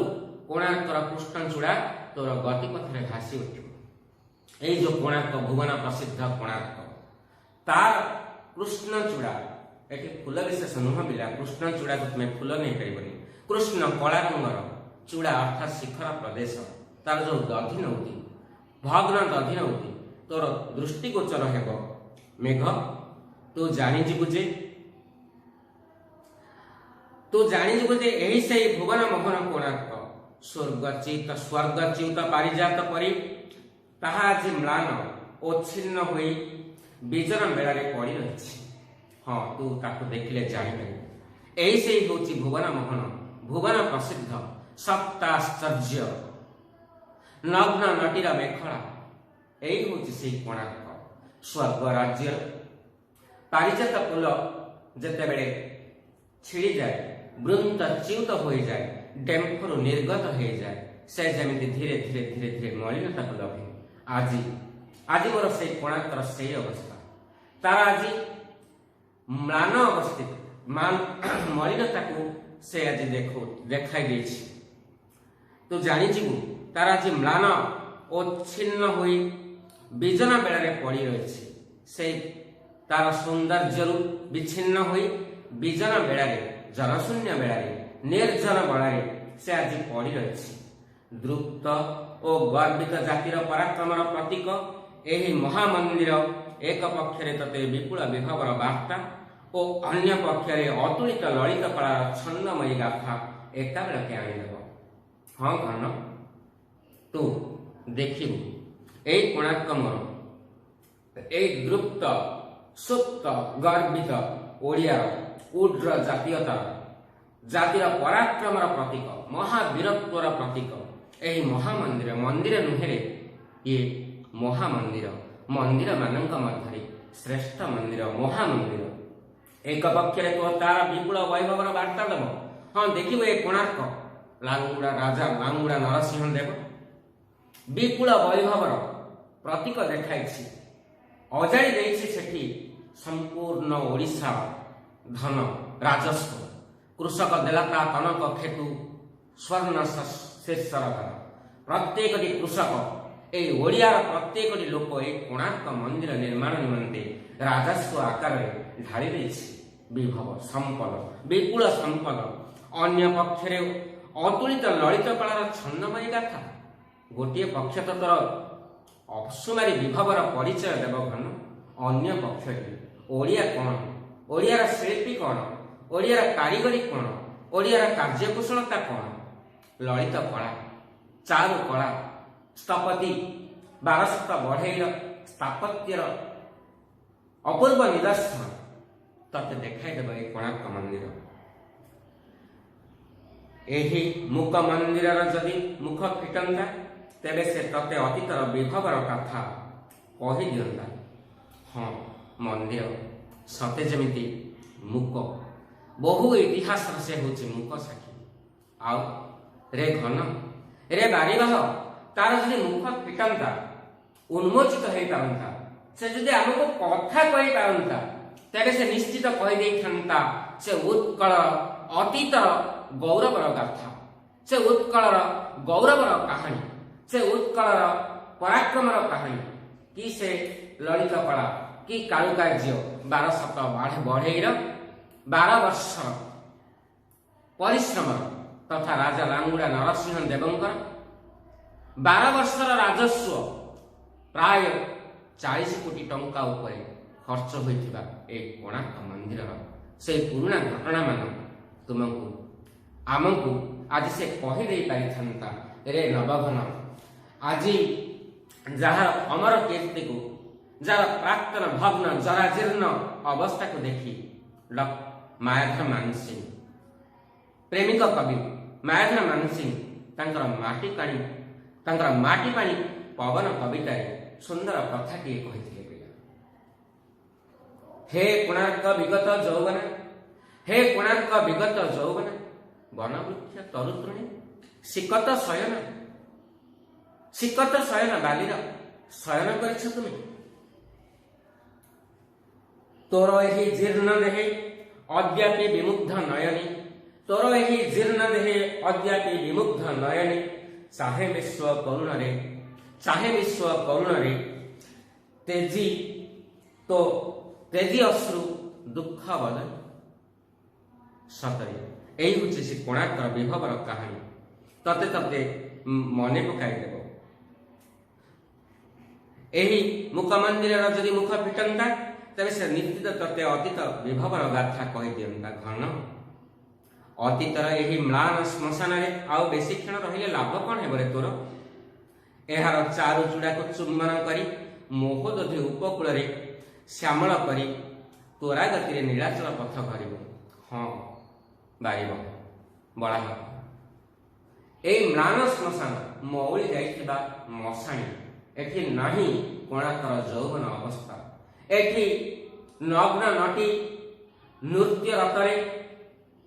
S1: କୋଣାର୍କର କୃଷ୍ଣଚୂଡ଼ା ତୋର ଗତିପଥରେ ଭାସି ଉଠିବ। ଏଇ ଯୋଉ କୋଣାର୍କ, ଭୁବନ ପ୍ରସିଦ୍ଧ କୋଣାର୍କ, ତାର କୃଷ୍ଣଚୂଡ଼ା, ଏଠି ଫୁଲ ବିଶେଷ ନୁହଁ ପିଲା, କୃଷ୍ଣଚୂଡ଼ାକୁ ତୁମେ ଫୁଲ ନେଇପାରିବନି। କୃଷ୍ଣ କଳା ରଙ୍ଗର ଚୂଡ଼ା ଅର୍ଥାତ୍ ଶିଖର ପ୍ରଦେଶ, ତାର ଯୋଉ ଦଧି ନୌତି, ଭଗ୍ନ ଦଧି ନୌତି ତୋର ଦୃଷ୍ଟିଗୋଚର ହେବ। ମେଘ, ତୁ ଜାଣିଯିବୁ ଯେ, ତୁ ଜାଣିଯିବୁ ଯେ ଏହି ସେଇ ଭୁବନ ମୋହନ କୋଣାର୍କ। ସ୍ୱର୍ଗଚ୍ୟୁତ ପାରିଜାତ ପରି ତାହା ଆଜି ମ୍ଳାନ ଓ ଛିନ୍ନ ହୋଇ ବିଜନ ବେଳାରେ ପଡ଼ି ରହିଛି। ହଁ, ତୁ ତାକୁ ଦେଖିଲେ ଜାଣିପାରିବୁ ଏହି ସେଇ ହେଉଛି ଭୁବନ ମୋହନ, ଭୁବନ ପ୍ରସିଦ୍ଧ ସପ୍ତାଶ୍ଚର୍ଯ୍ୟ ନଗ୍ନ ନଟୀର ମେଖଳା। ଏଇ ହେଉଛି ସେଇ କୋଣାର୍କ। ସ୍ୱର୍ଗ ରାଜ୍ୟର ପାରିଜାତ ଫୁଲ ଯେତେବେଳେ ଛିଡ଼ିଯାଏ, ବୃନ୍ତ ଚ୍ୟୁତ ହୋଇଯାଏ, ଡେମ୍ଫରୁ ନିର୍ଗତ ହେଇଯାଏ, ସେ ଯେମିତି ଧୀରେ ଧୀରେ ଧୀରେ ଧୀରେ ମଳିନତାକୁ ଲଭେ, ଆଜି ମୋର ସେଇ କୋଣାର୍କର ସେଇ ଅବସ୍ଥା। ତାର ଆଜି ମ୍ଳାନ ଅବସ୍ଥିତ ମଳିନତାକୁ ସେ ଆଜି ଦେଖାଇ ଦେଇଛି। ତୁ ଜାଣିଯିବୁ ତାର ଆଜି ମ୍ଳାନ ଓ ଛିନ୍ନ ହୋଇ ବିଜନ ବେଳାରେ ପଡ଼ି ରହିଛି। ସେଇ ତାର ସୌନ୍ଦର୍ଯ୍ୟରୁ ବିଚ୍ଛିନ୍ନ ହୋଇ ବିଜନ ବେଳାରେ, ଜନଶୂନ୍ୟ ବେଳାରେ, ନିର୍ଜନ ବେଳାରେ ସେ ଆଜି ପଡ଼ି ରହିଛି। ଦୃପ୍ତ ଓ ଗର୍ବିତ ଜାତିର ପରାକ୍ରମର ପ୍ରତୀକ ଏହି ମହାମନ୍ଦିର ଏକ ପକ୍ଷରେ ତତେ ବିପୁଳ ବିଭବର ବାର୍ତ୍ତା ଓ ଅନ୍ୟ ପକ୍ଷରେ ଅତୁଳିତ ଲଳିତ କଳାର ଛନ୍ଦମୟୀ ଗାଥା ଏକାବେଳକେ ଆଣିଦେବ। ହଁ ଘନ, ତୁ ଦେଖିବୁ ଏଇ କୋଣାର୍କ ମୋର, ଏଇ ଦୃପ୍ତ ସୁପ୍ତ ଗର୍ବିତ ଓଡ଼ିଆର ଉଡ୍ର ଜାତୀୟତାର, ଜାତିର ପରାକ୍ରମର ପ୍ରତୀକ, ମହାବୀରତ୍ୱର ପ୍ରତୀକ ଏହି ମହାମନ୍ଦିର। ମନ୍ଦିର ନୁହେଁରେ, ଇଏ ମହାମନ୍ଦିର, ମନ୍ଦିରମାନଙ୍କ ମଧ୍ୟରେ ଶ୍ରେଷ୍ଠ ମନ୍ଦିର, ମହାମନ୍ଦିର। ଏକ ପକ୍ଷରେ ତୋ ତାର ବିପୁଳ ବୈଭବର ବାର୍ତ୍ତା ଦେବ। ହଁ, ଦେଖିବୁ ଏ କୋଣାର୍କ ଲାଙ୍ଗୁଡ଼ା ରାଜା ଲାଙ୍ଗୁଡ଼ା ନରସିଂହ ଦେବ ବିପୁଳ ବୈଭବର ପ୍ରତୀକ ଦେଖାଇଛି, ଅଜାଡ଼ି ଦେଇଛି ସେଠି ସମ୍ପୂର୍ଣ୍ଣ ଓଡ଼ିଶାର ଧନ ରାଜସ୍ୱ। କୃଷକ ଦେଲା ତା କନକ ଖେତୁ ସ୍ୱର୍ଣ୍ଣ ଶୀର୍ଷର ଧନ। ପ୍ରତ୍ୟେକଟି କୃଷକ, ଏଇ ଓଡ଼ିଆର ପ୍ରତ୍ୟେକଟି ଲୋକ ଏଇ କୋଣାର୍କ ମନ୍ଦିର ନିର୍ମାଣ ନିମନ୍ତେ ରାଜସ୍ୱ ଆକାରରେ ଢାଳି ଦେଇଛି ବିଭବ ସମ୍ପଦ, ବିପୁଳ ସମ୍ପଦ। ଅନ୍ୟ ପକ୍ଷରେ ଅତୁଳିତ ଲଳିତ କଳାର ଛନ୍ଦମୟୀ ଗାଥା। ଗୋଟିଏ ପକ୍ଷ ତ ତୋର ଅସୁମାରୀ ବିଭବର ପରିଚୟ ଦେବ ଘନ, ଅନ୍ୟ ପକ୍ଷରେ ଓଡ଼ିଆ କ'ଣ, ଓଡ଼ିଆର ଶିଳ୍ପୀ କ'ଣ, ଓଡ଼ିଆର କାରିଗରୀ କ'ଣ, ଓଡ଼ିଆର କାର୍ଯ୍ୟକୁଶଳତା କ'ଣ, ଲଳିତ କଳା, ଚାରୁ କଳା, ସ୍ଥପତି ବାରଶତ ବଢ଼େଇର ସ୍ଥାପତ୍ୟର ଅପୂର୍ବ ନିଦର୍ଶନ ତତେ ଦେଖାଇଦେବ ଏଇ କୋଣାର୍କ ମନ୍ଦିର। ଏହି ମୁକ ମନ୍ଦିରର ଯଦି ମୁଖ ଫିଟନ୍ତା, ତେବେ ସେ ତତେ ଅତୀତର ବିଭବର କଥା କହିଦିଅନ୍ତା। ହଁ, ମନ୍ଦିର ସତେ ଯେମିତି ମୁକ, ବହୁ ଇତିହାସର ସେ ହେଉଛି ମୁକ ସାକ୍ଷୀ। ଆଉ ରେ ଘନ, ରେ ବାରିବାହ, ତାର ଯଦି ମୁଖ ଫିଟନ୍ତା, ଉନ୍ମୋଚିତ ହେଇପାରନ୍ତା, ସେ ଯଦି ଆମକୁ କଥା କହିପାରନ୍ତା, ତେବେ ସେ ନିଶ୍ଚିତ କହିଦେଇଥାନ୍ତା ସେ ଉତ୍କଳ ଅତୀତର ଗୌରବର ଗାଥା, ସେ ଉତ୍କଳର ଗୌରବର କାହାଣୀ, ସେ ଉତ୍କଳର ପରାକ୍ରମର କାହାଣୀ। କି ସେ ଲଳିତ କଳା, କି କାରୁକାର୍ଯ୍ୟ, ବାରଶତ ବଢ଼େଇର 12 ବର୍ଷର ପରିଶ୍ରମର ତଥା ରାଜା ଲାଙ୍ଗୁଡ଼ା ନରସିଂହ ଦେବଙ୍କର 12 ବର୍ଷର ରାଜସ୍ୱ ପ୍ରାୟ 40 କୋଟି ଟଙ୍କା ଉପରେ ଖର୍ଚ୍ଚ ହୋଇଥିବା ଏହି କୋଣାର୍କ ମନ୍ଦିରର ସେଇ ପୁରୁଣା ଘଟଣାମାନ ତୁମକୁ ଆମକୁ ଆଜି ସେ କହିଦେଇ ପାରିଥାନ୍ତା ରେ ନବଘନ। ଆଜି ଯାହାର ଅମର କୀର୍ତ୍ତିକୁ, ଯାହାର ପ୍ରାକ୍ତନ ଭଗ୍ନ ଜରାଜୀର୍ଣ୍ଣ ଅବସ୍ଥାକୁ ଦେଖି ମାୟାଧର ମାନସିଂହ, ପ୍ରେମିକ କବି ମାୟାଧର ମାନସିଂହ ତାଙ୍କର ମାଟି ପାଣି ପବନ କବିତାରେ ସୁନ୍ଦର କଥାଟିଏ କହିଥିଲେ ପିଲା। ହେ କୋଣାର୍କ ବିଗତ ଯୌବନ, ହେ କୋଣାର୍କ ବିଗତ ଯୌବନ, ବନବୃକ୍ଷ ତରୁତୃଣେ ସିକତ ଶୟନ, ସିକତ ଶୟନ, ବାଲିର ଶୟନ କରିଛ ତୁମେ। ତୋର ଏହି ଜୀର୍ଣ୍ଣ ଦେହେ ଅଦ୍ୟାପି ବିମୁଗ୍ଧ ନୟନୀ, ତୋର ଏହି ଜୀର୍ଣ୍ଣ ଦେହେ ଅଦ୍ୟାପି ବିମୁଗ୍ଧ ନୟନୀ, ଚାହେଁ ବିଶ୍ୱ କରୁଣରେ, ଚାହେଁ ବିଶ୍ୱ କରୁଣରେ, ତେଜି ତୋ ତେଜି ଅଶ୍ରୁ ଦୁଃଖ ବଦନ। ସତରେ ଏଇ ହେଉଛି ସେ କୋଣାର୍କର ବିଭବର କାହାଣୀ, ତତେ ତତେ ମନେ ପକାଇଦେବ। ଏହି ମୁଖ ମନ୍ଦିରର ଯଦି ମୁଖ ଫିଟନ୍ତା, ତେବେ ସେ ନିଶ୍ଚିତ ତତେ ଅତୀତ ବିଭବର ଗାଥା କହିଦିଅନ୍ତା ଘନ। ଅତୀତର ଏହି ମ୍ଳାନ ଶ୍ମଶାନରେ ଆଉ ବେଶୀ କ୍ଷଣ ରହିଲେ ଲାଭ କଣ ହେବ ରେ ତୋର? ଏହାର ଚାରୁ ଚୂଡ଼ାକୁ ଚୁମ୍ବନ କରି ମୋହଦଧି ଉପକୂଳରେ ଶ୍ୟାମଳ କରି ତ୍ୱରା ଗତିରେ ନୀଳାଚଳ ପଥ କରିବ। ହଁ ବାରିବ ବଳାହ, ଏଇ ମ୍ଳାନ ଶ୍ମଶାନ, ମଉଳି ଯାଇଥିବା ମଶାଣି, ଏଠି ନାହିଁ କୋଣାର୍କର ଯୌବନ ଅବସ୍ଥା। ଏଠି ନଗ୍ନ ନଟି ନୃତ୍ୟ ରତରେ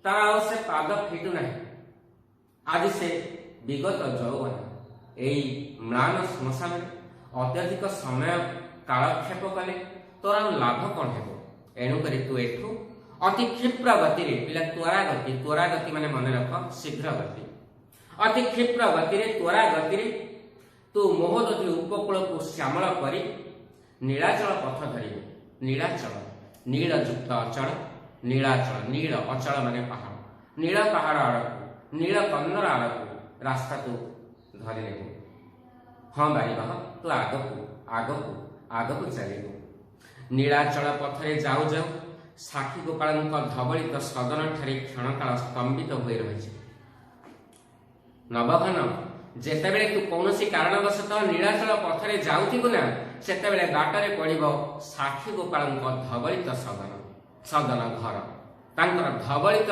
S1: ତାର ଆଉ ସେ ପାଦ ଫିଟୁ ନାହିଁ। ଆଜି ସେ ବିଗତ ଯୌବନ। ଏଇ ମ୍ଳାନ ଶ୍ମଶାନରେ ଅତ୍ୟଧିକ ସମୟ କାଳକ୍ଷେପ କଲେ ତୋର ଆଉ ଲାଭ କଣ ହେବ? ଏଣୁକରି ତୁ ଏଠୁ ଅତି କ୍ଷିପ୍ର ଗତିରେ ପିଲା, ତ୍ୱରା ଗତି, ତ୍ୱରା ଗତି ମାନେ ମନେ ରଖ ଶୀଘ୍ର ଗତି, ଅତି କ୍ଷିପ୍ର ଗତିରେ, ତ୍ୱରା ଗତିରେ ତୁ ମୋହଦଧି ଉପକୂଳକୁ ଶ୍ୟାମଳ କରି ନୀଳାଚଳ ପଥ ଧରିବୁ। ନୀଳାଚଳ, ନୀଳଯୁକ୍ତ ଅଚଳ, ନୀଳାଚଳ, ନୀଳ ଅଚଳ ମାନେ ପାହାଡ଼, ନୀଳ ପାହାଡ଼ ଆଡ଼କୁ, ନୀଳ କନ୍ଦର ଆଡ଼କୁ ରାସ୍ତା ତୁ ଧରି ନେବୁ। ହଁ ବାରିବାହ, ତୁ ଆଗକୁ ଆଗକୁ ଆଗକୁ ଚାଲିବୁ। ନୀଳାଚଳ ପଥରେ ଯାଉ ଯାଉ ସାକ୍ଷୀ ଗୋପାଳଙ୍କ ଧବଳିତ ସଦନ ଠାରେ କ୍ଷଣକାଳ ସ୍ତମ୍ଭିତ ହୋଇ ରହିଛି ନବଘନ। ଯେତେବେଳେ ତୁ କୌଣସି କାରଣବଶତଃ ନୀଳାଚଳ ପଥରେ ଯାଉଥିବୁ ନା, ସେତେବେଳେ ବାଟରେ ପଡ଼ିବ ସାକ୍ଷୀ ଗୋପାଳଙ୍କ ଧବଳିତ ସଦନ ଘର। ତାଙ୍କର ଧବଳିତ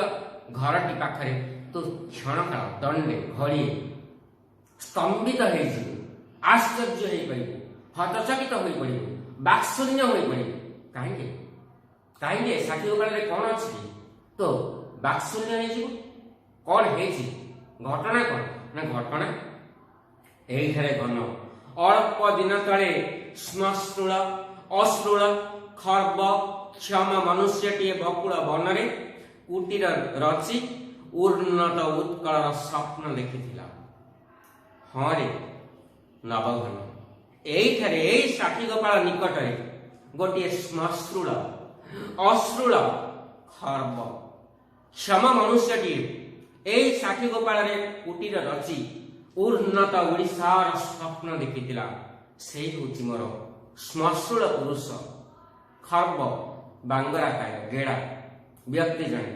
S1: ଘରଟି ପାଖରେ ତୁ କ୍ଷଣକାଳ, ଦଣ୍ଡେ, ଘଡ଼ିଏ ସ୍ତମ୍ଭିତ ହେଇଯିବୁ, ଆଶ୍ଚର୍ଯ୍ୟ ହେଇପାରିବୁ, ହତଚକିତ ହୋଇପଡ଼ିବୁ, ବାକ୍ଶୂନ୍ୟ ହୋଇପଡ଼ିବୁ। କାହିଁକି? କାହିଁକି? ସାକ୍ଷୀ ଗୋପାଳରେ କଣ ଅଛି କି ତ ବାକ୍ଶୂନ୍ୟ ହେଇଯିବୁ? କଣ ହେଇଛି? ଘଟଣା କଣ? ନା, ଘଟଣା ଏଇଠାରେ ଘନ। ଅଳ୍ପ ଦିନ ତଳେ ଶ୍ମଶ୍ରୁଳ ଅଶ୍ରୁଳ ଖର୍ବ କ୍ଷମ ମନୁଷ୍ୟଟିଏ ବକୁଳ ବନରେ କୁଟୀର ରଚି ଉନ୍ନତ ଉତ୍କଳର ସ୍ୱପ୍ନ ଦେଖିଥିଲା। ହଁ ରେ ନବଘନ, ଏଇଠାରେ ଏଇ ସାକ୍ଷୀ ଗୋପାଳ ନିକଟରେ ଗୋଟିଏ ଶ୍ମଶ୍ରୁଳ ଅଶ୍ରୁଳ ଖର୍ବ କ୍ଷମ ମନୁଷ୍ୟଟିଏ ଏଇ ସାକ୍ଷୀ ଗୋପାଳରେ କୁଟୀର ରଚି ଉନ୍ନତ ଓଡ଼ିଶାର ସ୍ୱପ୍ନ ଦେଖିଥିଲା। ସେଇ ହେଉଛି ମୋର ଶ୍ମଶ୍ରୁଳ ପୁରୁଷ, ଖର୍ବ ବାଙ୍ଗରାକାୟ ଗେଡ଼ା ବ୍ୟକ୍ତି ଜଣେ,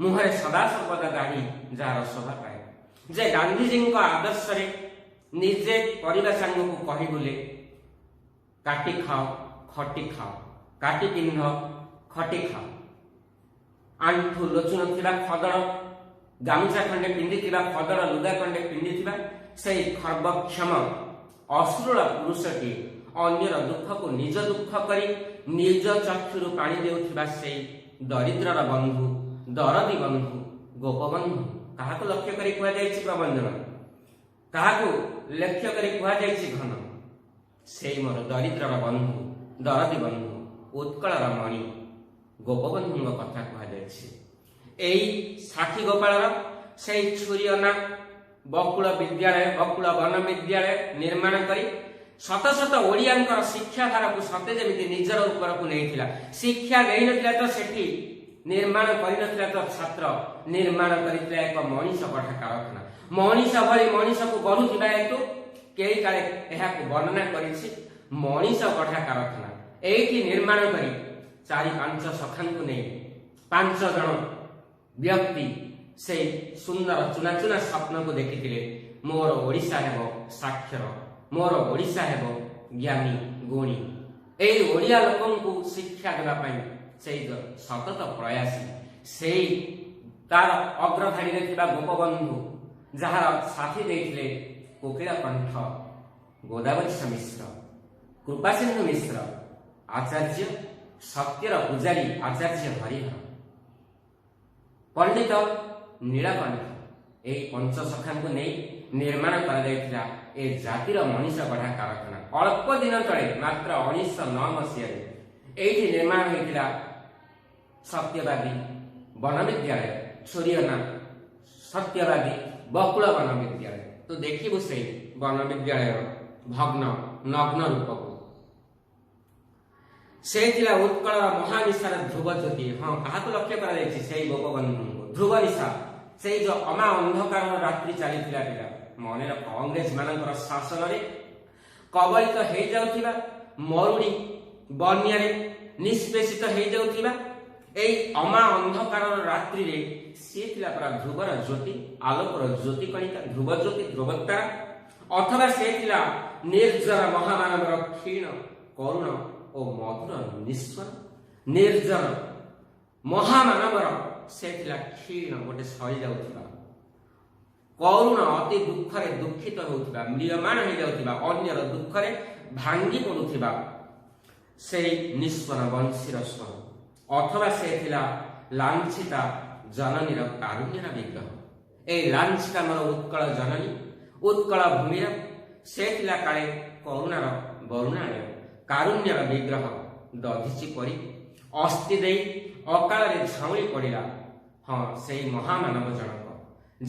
S1: ମୁହଁରେ ସଦାସର୍ବଦା ଦାଢ଼ି ଯାହାର ଶୋଭା ପାଏ, ଯେ ଗାନ୍ଧିଜୀଙ୍କ ଆଦର୍ଶରେ ନିଜେ କରିବା ସାଙ୍ଗକୁ କହି ବୁଲେ, କାଟି ଖାଅ ଖଟି ଖାଅ, କାଟି ପିନ୍ଧ ଖଟି ଖାଅ। ଆଣ୍ଠୁ ଲୋଚୁନଥିବା ଖଦଡ଼ ଗାମୁଛା ଖଣ୍ଡେ ପିନ୍ଧିଥିବା, ଖଦଡ଼ ଲୁଗା ଖଣ୍ଡେ ପିନ୍ଧିଥିବା ସେଇ ଖର୍ବକ୍ଷମ ଅଶ୍ରୁଳ ପୁରୁଷଟି, ଅନ୍ୟର ଦୁଃଖକୁ ନିଜ ଦୁଃଖ କରି ନିଜ ଚକ୍ଷୁରୁ ପାଣି ଦେଉଥିବା ସେଇ ଦରିଦ୍ରର ବନ୍ଧୁ, ଦରଦୀ ବନ୍ଧୁ ଗୋପବନ୍ଧୁ। କାହାକୁ ଲକ୍ଷ୍ୟ କରି କୁହାଯାଇଛି ପ୍ରବଞ୍ଜନ? କାହାକୁ ଲକ୍ଷ୍ୟ କରି କୁହାଯାଇଛି ଘନ? ସେଇ ମୋର ଦରିଦ୍ରର ବନ୍ଧୁ, ଦରଦୀ ବନ୍ଧୁ, ଉତ୍କଳର ମଣି ଗୋପବନ୍ଧୁଙ୍କ କଥା କୁହାଯାଇଛି। ଏଇ ସାକ୍ଷୀ ଗୋପାଳର ସେଇ ଛୁରିଅନା ବକୁଳ ବିଦ୍ୟାଳୟ, ବକୁଳ ବନ ବିଦ୍ୟାଳୟ ନିର୍ମାଣ କରି ଶତ ଶତ ଓଡ଼ିଆଙ୍କର ଶିକ୍ଷାଧାରକୁ ସତେ ଯେମିତି ନିଜର ଉପରକୁ ନେଇଥିଲା। ଶିକ୍ଷା ଦେଇନଥିଲା ତ ସେଠି ନିର୍ମାଣ କରିନଥିଲା ତ ଛାତ୍ର, ନିର୍ମାଣ କରିଥିଲା ଏକ ମଣିଷ ଗଢ଼ା କାରଖାନା। ମଣିଷ ଭଳି ମଣିଷକୁ ଗଢୁଥିବା ହେତୁ କେହି କାଳେ ଏହାକୁ ବର୍ଣ୍ଣନା କରିଛି ମଣିଷ ଗଢ଼ା କାରଖାନା। ଏଇଠି ନିର୍ମାଣ କରି ଚାରି ପାଞ୍ଚ ସଖାଙ୍କୁ ନେଇ ପାଞ୍ଚ ଜଣ ବ୍ୟକ୍ତି ସେଇ ସୁନ୍ଦର ଚୁନା ଚୁନା ସ୍ୱପ୍ନକୁ ଦେଖିଥିଲେ, ମୋର ଓଡ଼ିଶା ହେବ ସାକ୍ଷର, ମୋର ଓଡ଼ିଶା ହେବ ଜ୍ଞାନୀ ଗୁଣୀ। ଏଇ ଓଡ଼ିଆ ଲୋକଙ୍କୁ ଶିକ୍ଷା ଦେବା ପାଇଁ ସେଇ ସତତ ପ୍ରୟାସୀ, ସେଇ ତାର ଅଗ୍ରଧାଡ଼ିରେ ଥିବା ଗୋପବନ୍ଧୁ, ଯାହାର ସାଥୀ ଦେଇଥିଲେ କୋକିଳ କଣ୍ଠ ଗୋଦାବରୀଶ ମିଶ୍ର, କୃପାସିନ୍ଧୁ ମିଶ୍ର, ଆଚାର୍ଯ୍ୟ ସତ୍ୟର ପୂଜାରୀ ଆଚାର୍ଯ୍ୟ ହରିହର, ପଣ୍ଡିତ ନୀଳକଣ୍ଠ, ଏହି ପଞ୍ଚସଖାଙ୍କୁ ନେଇ ନିର୍ମାଣ କରାଯାଇଥିଲା ଏ ଜାତିର ମଣିଷ ଗଢ଼ା କାରଖାନା। ଅଳ୍ପ ଦିନ ତଳେ ମାତ୍ର 1909 ମସିହାରେ ଏଇଠି ନିର୍ମାଣ ହୋଇଥିଲା ସତ୍ୟବାଦୀ ବନ ବିଦ୍ୟାଳୟ, ଛୁରିଅନା ସତ୍ୟବାଦୀ ବକୁଳ ବନ ବିଦ୍ୟାଳୟ। ତୁ ଦେଖିବୁ ସେଇ ବନ ବିଦ୍ୟାଳୟର ଭଗ୍ନ ନଗ୍ନ ରୂପକୁ। ସେ ଥିଲା ଉତ୍କଳର ମହାନିଶାର ଧ୍ରୁବ ଜ୍ୟୋତି। ହଁ, କାହାକୁ ଲକ୍ଷ୍ୟ କରାଯାଇଛି? ସେଇ ଗୋପବନ୍ଧୁଙ୍କୁ। ଧ୍ରୁବ ନିଶା, ସେଇ ଯୋଉ ଅମା ଅନ୍ଧକାରର ରାତ୍ରି ଚାଲିଥିଲା ପିଲା, ମନେ ରଖ, ଅଂଗ୍ରେଜ ମାନଙ୍କର ଶାସନରେ କବଳିତ ହେଇଯାଉଥିବା, ମରୁଡ଼ି ବନ୍ୟାରେ ନିଷ୍ପେଷିତ ହେଇଯାଉଥିବା ଏଇ ଅମା ଅନ୍ଧକାରର ରାତ୍ରିରେ ସିଏ ଥିଲା ପରା ଧ୍ରୁବର ଜ୍ୟୋତି, ଆଲୋକର ଜ୍ୟୋତି କଣିକା, ଧ୍ରୁବ ଜ୍ୟୋତି, ଧ୍ରୁବତାରା। ଅଥବା ସେ ଥିଲା ନିର୍ଜର ମହାମାନବର କ୍ଷୀଣ କରୁଣ ଓ ମଧୁର ନିସ୍ୱର। ନିର୍ଜର ମହାମାନବର ସେ ଥିଲା କ୍ଷୀଣ ଗୋଟେ ସରିଯାଉଥିବା କରୁଣ, ଅତି ଦୁଃଖରେ ଦୁଃଖିତ ହେଉଥିବା, ମ୍ରିୟମାଣ ହେଇଯାଉଥିବା, ଅନ୍ୟର ଦୁଃଖରେ ଭାଙ୍ଗି ପଡୁଥିବା ସେଇ ନିସ୍ୱର ବଂଶୀର ସ୍ୱର। ଅଥବା ସେ ଥିଲା ଲାଞ୍ଛିତା ଜନନୀର କାରୁଣ୍ୟର ବିଗ୍ରହ। ଏଇ ଲାଞ୍ଛିତା ମୋର ଉତ୍କଳ ଜନନୀ, ଉତ୍କଳ ଭୂମିର ସେ ଥିଲା କାଳେ କରୁଣାର ବରୁଣାଳୟ, କାରୁଣ୍ୟର ବିଗ୍ରହ। ଦଧିଚି ପରି ଅସ୍ଥି ଦେଇ ଅକାଳରେ ଝାଉଁଳି ପଡ଼ିଲା। ହଁ, ସେଇ ମହାମାନବ ଜଣକ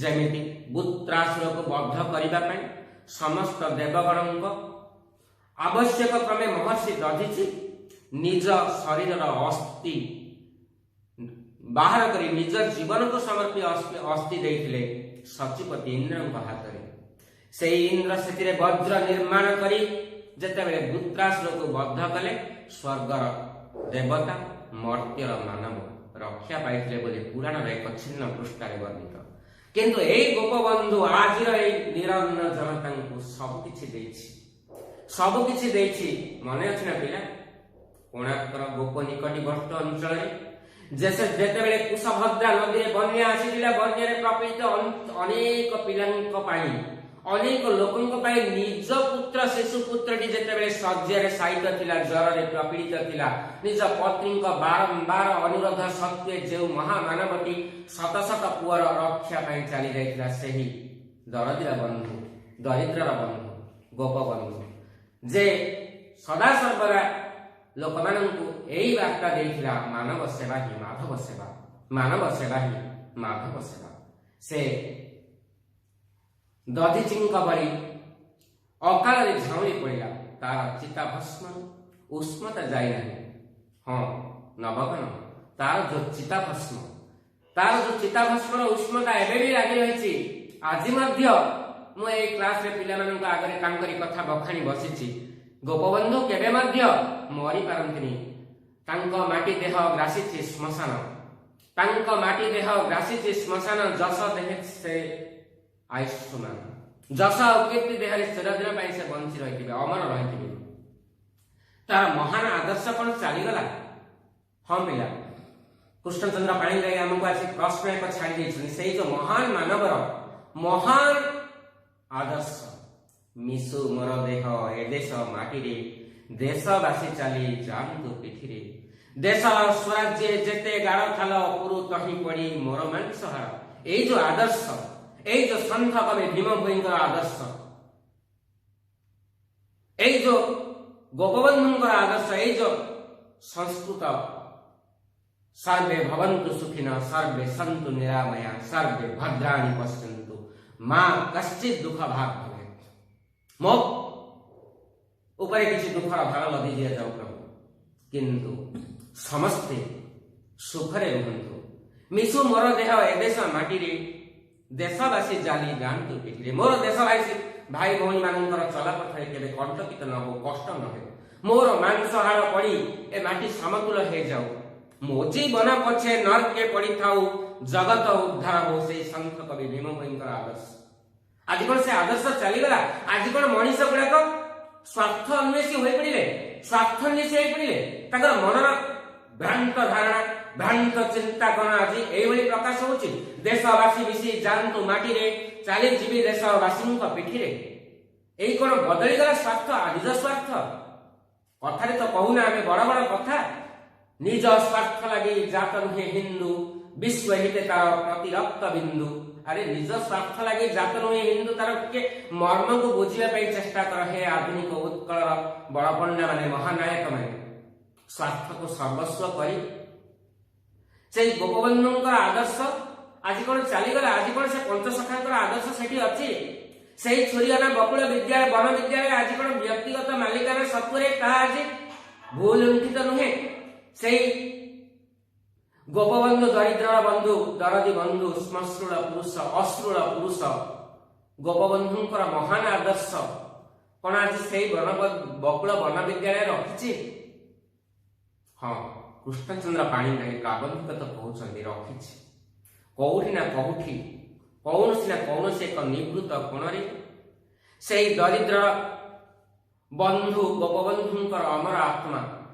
S1: ଯେମିତି ବୃତ୍ରାସୁରକୁ ବଦ୍ଧ କରିବା ପାଇଁ ସମସ୍ତ ଦେବଗଣଙ୍କ ଆବଶ୍ୟକ କ୍ରମେ ମହର୍ଷି ଦଧିଚି ନିଜ ଶରୀରର ଅସ୍ଥି ବାହାର କରି ନିଜ ଜୀବନକୁ ସମର୍ପି ଅସ୍ଥି ଦେଇଥିଲେ ସଚିପତି ଇନ୍ଦ୍ରଙ୍କ ହାତରେ। ସେଇ ଇନ୍ଦ୍ର ସେଥିରେ ବଜ୍ର ନିର୍ମାଣ କରି ଯେତେବେଳେ ବୃତ୍ରାସୁରକୁ ବଦ୍ଧ କଲେ, ସ୍ୱର୍ଗର ଦେବତା ମର୍ତ୍ତ୍ୟର ମାନବ ରକ୍ଷା ପାଇଥିଲେ ବୋଲି ପୁରାଣର ଏକ ଛିନ୍ନ ପୃଷ୍ଠାରେ ବର୍ଣ୍ଣିତ। କିନ୍ତୁ ଏଇ ଗୋପବନ୍ଧୁ ଆଜିର ଏଇ ନିରନ୍ନ ଜନତାଙ୍କୁ ସବୁ କିଛି ଦେଇଛି, ସବୁ କିଛି ଦେଇଛି। ମନେ ଅଛି ନା ପିଲା, କୋଣାର୍କର ଗୋପ ନିକଟବର୍ତ୍ତୀ ଅଞ୍ଚଳରେ ଯେତେବେଳେ କୁଶଭଦ୍ରା ନଦୀରେ ବନ୍ୟା ଆସିଥିଲା, ବନ୍ୟାରେ ପ୍ରପୀଡ଼ିତ ଅନେକ ପିଲାଙ୍କ ପାଇଁ, ଅନେକ ଲୋକଙ୍କ ପାଇଁ ନିଜ ପୁତ୍ର, ଶିଶୁ ପୁତ୍ରଟି ଯେତେବେଳେ ଶଯ୍ୟାରେ ଶାୟିତ ଥିଲା, ଜ୍ୱରରେ ପ୍ରପୀଡ଼ିତ ଥିଲା, ନିଜ ପତ୍ନୀଙ୍କ ବାରମ୍ବାର ଅନୁରୋଧ ସତ୍ତ୍ୱେ ଯେଉଁ ମହାମାନବଟି ଶତ ଶତ ପୁଅର ରକ୍ଷା ପାଇଁ ଚାଲି ଯାଇଥିଲା, ସେହି ଦରଦିର ବନ୍ଧୁ, ଦରିଦ୍ରର ବନ୍ଧୁ ଗୋପବନ୍ଧୁ, ଯେ ସଦାସର୍ବଦା ଲୋକମାନଙ୍କୁ ଏଇ ବାର୍ତ୍ତା ଦେଇଥିଲା, ମାନବ ସେବା ହିଁ ମାଧବ ସେବା, ମାନବ ସେବା ହିଁ ମାଧବ ସେବା। ସେ ଦଧିଚିଙ୍କ ଭଳି ଅକାଳରେ ଝାଉଁଳି ପଡ଼ିଲା। ତାର ଚିତା ଭସ୍ମ ଉଷ୍ମତା ଯାଇନାହିଁ। ହଁ ନବଘନ, ତାର ଯୋଉ ଚିତା ଭସ୍ମ, ତାର ଯୋଉ ଚିତା ଭସ୍ମର ଉଷ୍ମତା ଏବେ ବି ଲାଗି ରହିଛି। ଆଜି ମଧ୍ୟ ମୁଁ ଏଇ କ୍ଲାସରେ ପିଲାମାନଙ୍କ ଆଗରେ ତାଙ୍କରି କଥା ବଖାଣି ବସିଛି। ଗୋପବନ୍ଧୁ କେବେ ମଧ୍ୟ ମରିପାରନ୍ତିନି। ତାଙ୍କ ମାଟି ଦେହ ଗ୍ରାସିଛି ଶ୍ମଶାନ, ତାଙ୍କ ମାଟି ଦେହ ଗ୍ରାସିଛି ଶ୍ମଶାନ, ଯଶ ଦେହେ ସେ ଆୟୁଷ୍ମାନ। ଯଶ ଆଉ କୀର୍ତ୍ତି ଦେହରେ ଚିରଦିନ ପାଇଁ ସେ ବଞ୍ଚି ରହିଥିବେ, ଅମର ରହିଥିବେ। ତାର ମହାନ ଆଦର୍ଶ କଣ ଚାଲିଗଲା? ହଁ ପିଲା, କୃଷ୍ଣଚନ୍ଦ୍ର ପାଣିଗ୍ରାହୀ ଆମକୁ ଆସି ପ୍ରଶ୍ନ ଏକ ଛାଡ଼ି ଦେଇଛନ୍ତି। ସେଇ ଯୋଉ ମହାନ ମାନବର ମହାନ ଆଦର୍ଶ, ମିଶୁ ମୋର ଦେହ ଏ ଦେଶ ମାଟିରେ, ଦେଶବାସୀ ଚାଲି ଯାଆନ୍ତୁ ପିଠିରେ, ଦେଶ ସ୍ୱରାଜ୍ୟେ ଯେତେ ଗାଡ଼ ଖାଲ, ପୁରୁ ତହିଁ ପଡ଼ି ମୋର ମାଂସ ହାଡ଼। ଏଇ ଯୋଉ ଆଦର୍ଶ, ଏଇ ଯୋଉ ସନ୍ଥ କବି ଭୀମ ଭୋଇଙ୍କର ଆଦର୍ଶ, ଏଇ ଯୋଉ ଗୋପବନ୍ଧୁଙ୍କର ଆଦର୍ଶ, ଏଇ ଯୋଉ ସଂସ୍କୃତ ସର୍ବେ ଭବନ୍ତୁ ସୁଖିନ, ସର୍ବେ ସନ୍ତୁ ନିରାମୟା, ସର୍ବେ ଭଦ୍ରାଣି ପଶ୍ୟନ୍ତୁ, ମା କଶ୍ଚିତ ଦୁଃଖ ଭାଗ ଭବେତ। ମୋ ଉପରେ କିଛି ଦୁଃଖର ଭାର ଲଦି ଦିଆଯାଉ ପ୍ରଭୁ, କିନ୍ତୁ ସମସ୍ତେ ସୁଖରେ ରୁହନ୍ତୁ। ମିଶୁ ମୋର ଦେହ ଏ ଦେଶ ମାଟିରେ, ଦେଶବାସୀ ଚାଲି ଯାଆନ୍ତୁ ପିଠିରେ। ମୋର ଦେଶବାସୀ ଭାଇ ଭଉଣୀ ମାନଙ୍କର ଚଲାପଥରେ କେବେ କଣ୍ଟକିତ ନ ହଉ, କଷ୍ଟ ନ ହେଉ। ମୋର ମାଂସ ହାଡ଼ ପଡି ଏ ମାଟି ସମତୁଲ ହେଇଯାଉ। ମୋ ଜୀବନ ପଛେ ନର୍କେ ପଡିଥାଉ, ଜଗତ ଉଦ୍ଧାର ହଉ। ସେଇ ସନ୍ଥ କବି ଭୀମ ଭୋଇଙ୍କର ଆଦର୍ଶ, ଆଜି କଣ ସେ ଆଦର୍ଶ ଚାଲିଗଲା? ଆଜି କଣ ମଣିଷ ଗୁଡାକ ସ୍ୱାର୍ଥ ଅନ୍ୱେଷୀ ହୋଇପଡ଼ିଲେ? ସ୍ୱାର୍ଥ ଅନ୍ୱେଷୀ ହୋଇପଡ଼ିଲେ। ତାଙ୍କର ମନର ଭ୍ରାନ୍ତ ଧାରଣା, ଭ୍ରାନ୍ତ ଚିନ୍ତା କଣ ଆଜି ଏଇଭଳି ପ୍ରକାଶ ହଉଛି? ଦେଶବାସୀ ମିଶି ଯାଆନ୍ତୁ ମାଟିରେ, ଚାଲିଯିବି ଦେଶବାସୀଙ୍କ ପିଠିରେ। ଏଇ କଣ ବଦଳିଗଲା ସ୍ୱାର୍ଥ, ନିଜ ସ୍ୱାର୍ଥ? କଥାରେ ତ କହୁନା ଆମେ ବଡ ବଡ କଥା, ନିଜ ସ୍ୱାର୍ଥ ଲାଗି ଜାତ ନୁହେଁ ହିନ୍ଦୁ, ବିଶ୍ୱ ହିତ ତାର ପ୍ରତିରକ୍ତ ବିନ୍ଦୁ। ଆରେ, ନିଜ ସ୍ୱାର୍ଥ ଲାଗି ଜାତ ନୁହେଁ ହିନ୍ଦୁ, ତାର ଟିକେ ମର୍ମକୁ ବୁଝିବା ପାଇଁ ଚେଷ୍ଟା କର ହେ ଆଧୁନିକ ଉତ୍କଳର ବଡ ପଣ୍ଡା ମାନେ, ମହାନାୟକ ମାନେ। ସ୍ୱାର୍ଥକୁ ସର୍ବସ୍ୱ କରି ସେଇ ଗୋପବନ୍ଧୁଙ୍କର ଆଦର୍ଶ ଆଜି କଣ ଚାଲିଗଲା? ଆଜି କଣ ସେ ପଞ୍ଚସଖାଙ୍କର ଆଦର୍ଶ ସେଠି ଅଛି? ସେଇ ଛୁରିଅନା ବକୁଳ ବିଦ୍ୟାଳୟ, ବନ ବିଦ୍ୟାଳୟ ଆଜି କଣ ବ୍ୟକ୍ତିଗତ ମାଲିକାନା ସତ୍ତ୍ୱରେ ତାହା ଆଜି ଭୁଲ ଲୁଣ୍ଠିତ ନୁହେଁ? ସେଇ ଗୋପବନ୍ଧୁ, ଦରିଦ୍ରର ବନ୍ଧୁ, ଦରଦୀ ବନ୍ଧୁ, ଶ୍ମଶ୍ରୁଳ ପୁରୁଷ, ଅଶ୍ରୁଳ ପୁରୁଷ ଗୋପବନ୍ଧୁଙ୍କର ମହାନ ଆଦର୍ଶ କଣ ଆଜି ସେଇ ବନ ବକୁଳ ବନ ବିଦ୍ୟାଳୟ ରଖିଛି? ହଁ, କୃଷ୍ଣଚନ୍ଦ୍ର ପାଣିଗ୍ରାହୀ ପ୍ରାବନ୍ଧିକ ତ କହୁଛନ୍ତି ରଖିଛି। କୋଉଠି ନା କୋଉଠି, କୌଣସି ନା କୌଣସି ଏକ ନିଭୃତ କୋଣରେ ସେଇ ଦରିଦ୍ରର ବନ୍ଧୁ ଗୋପବନ୍ଧୁଙ୍କର ଅମର ଆତ୍ମା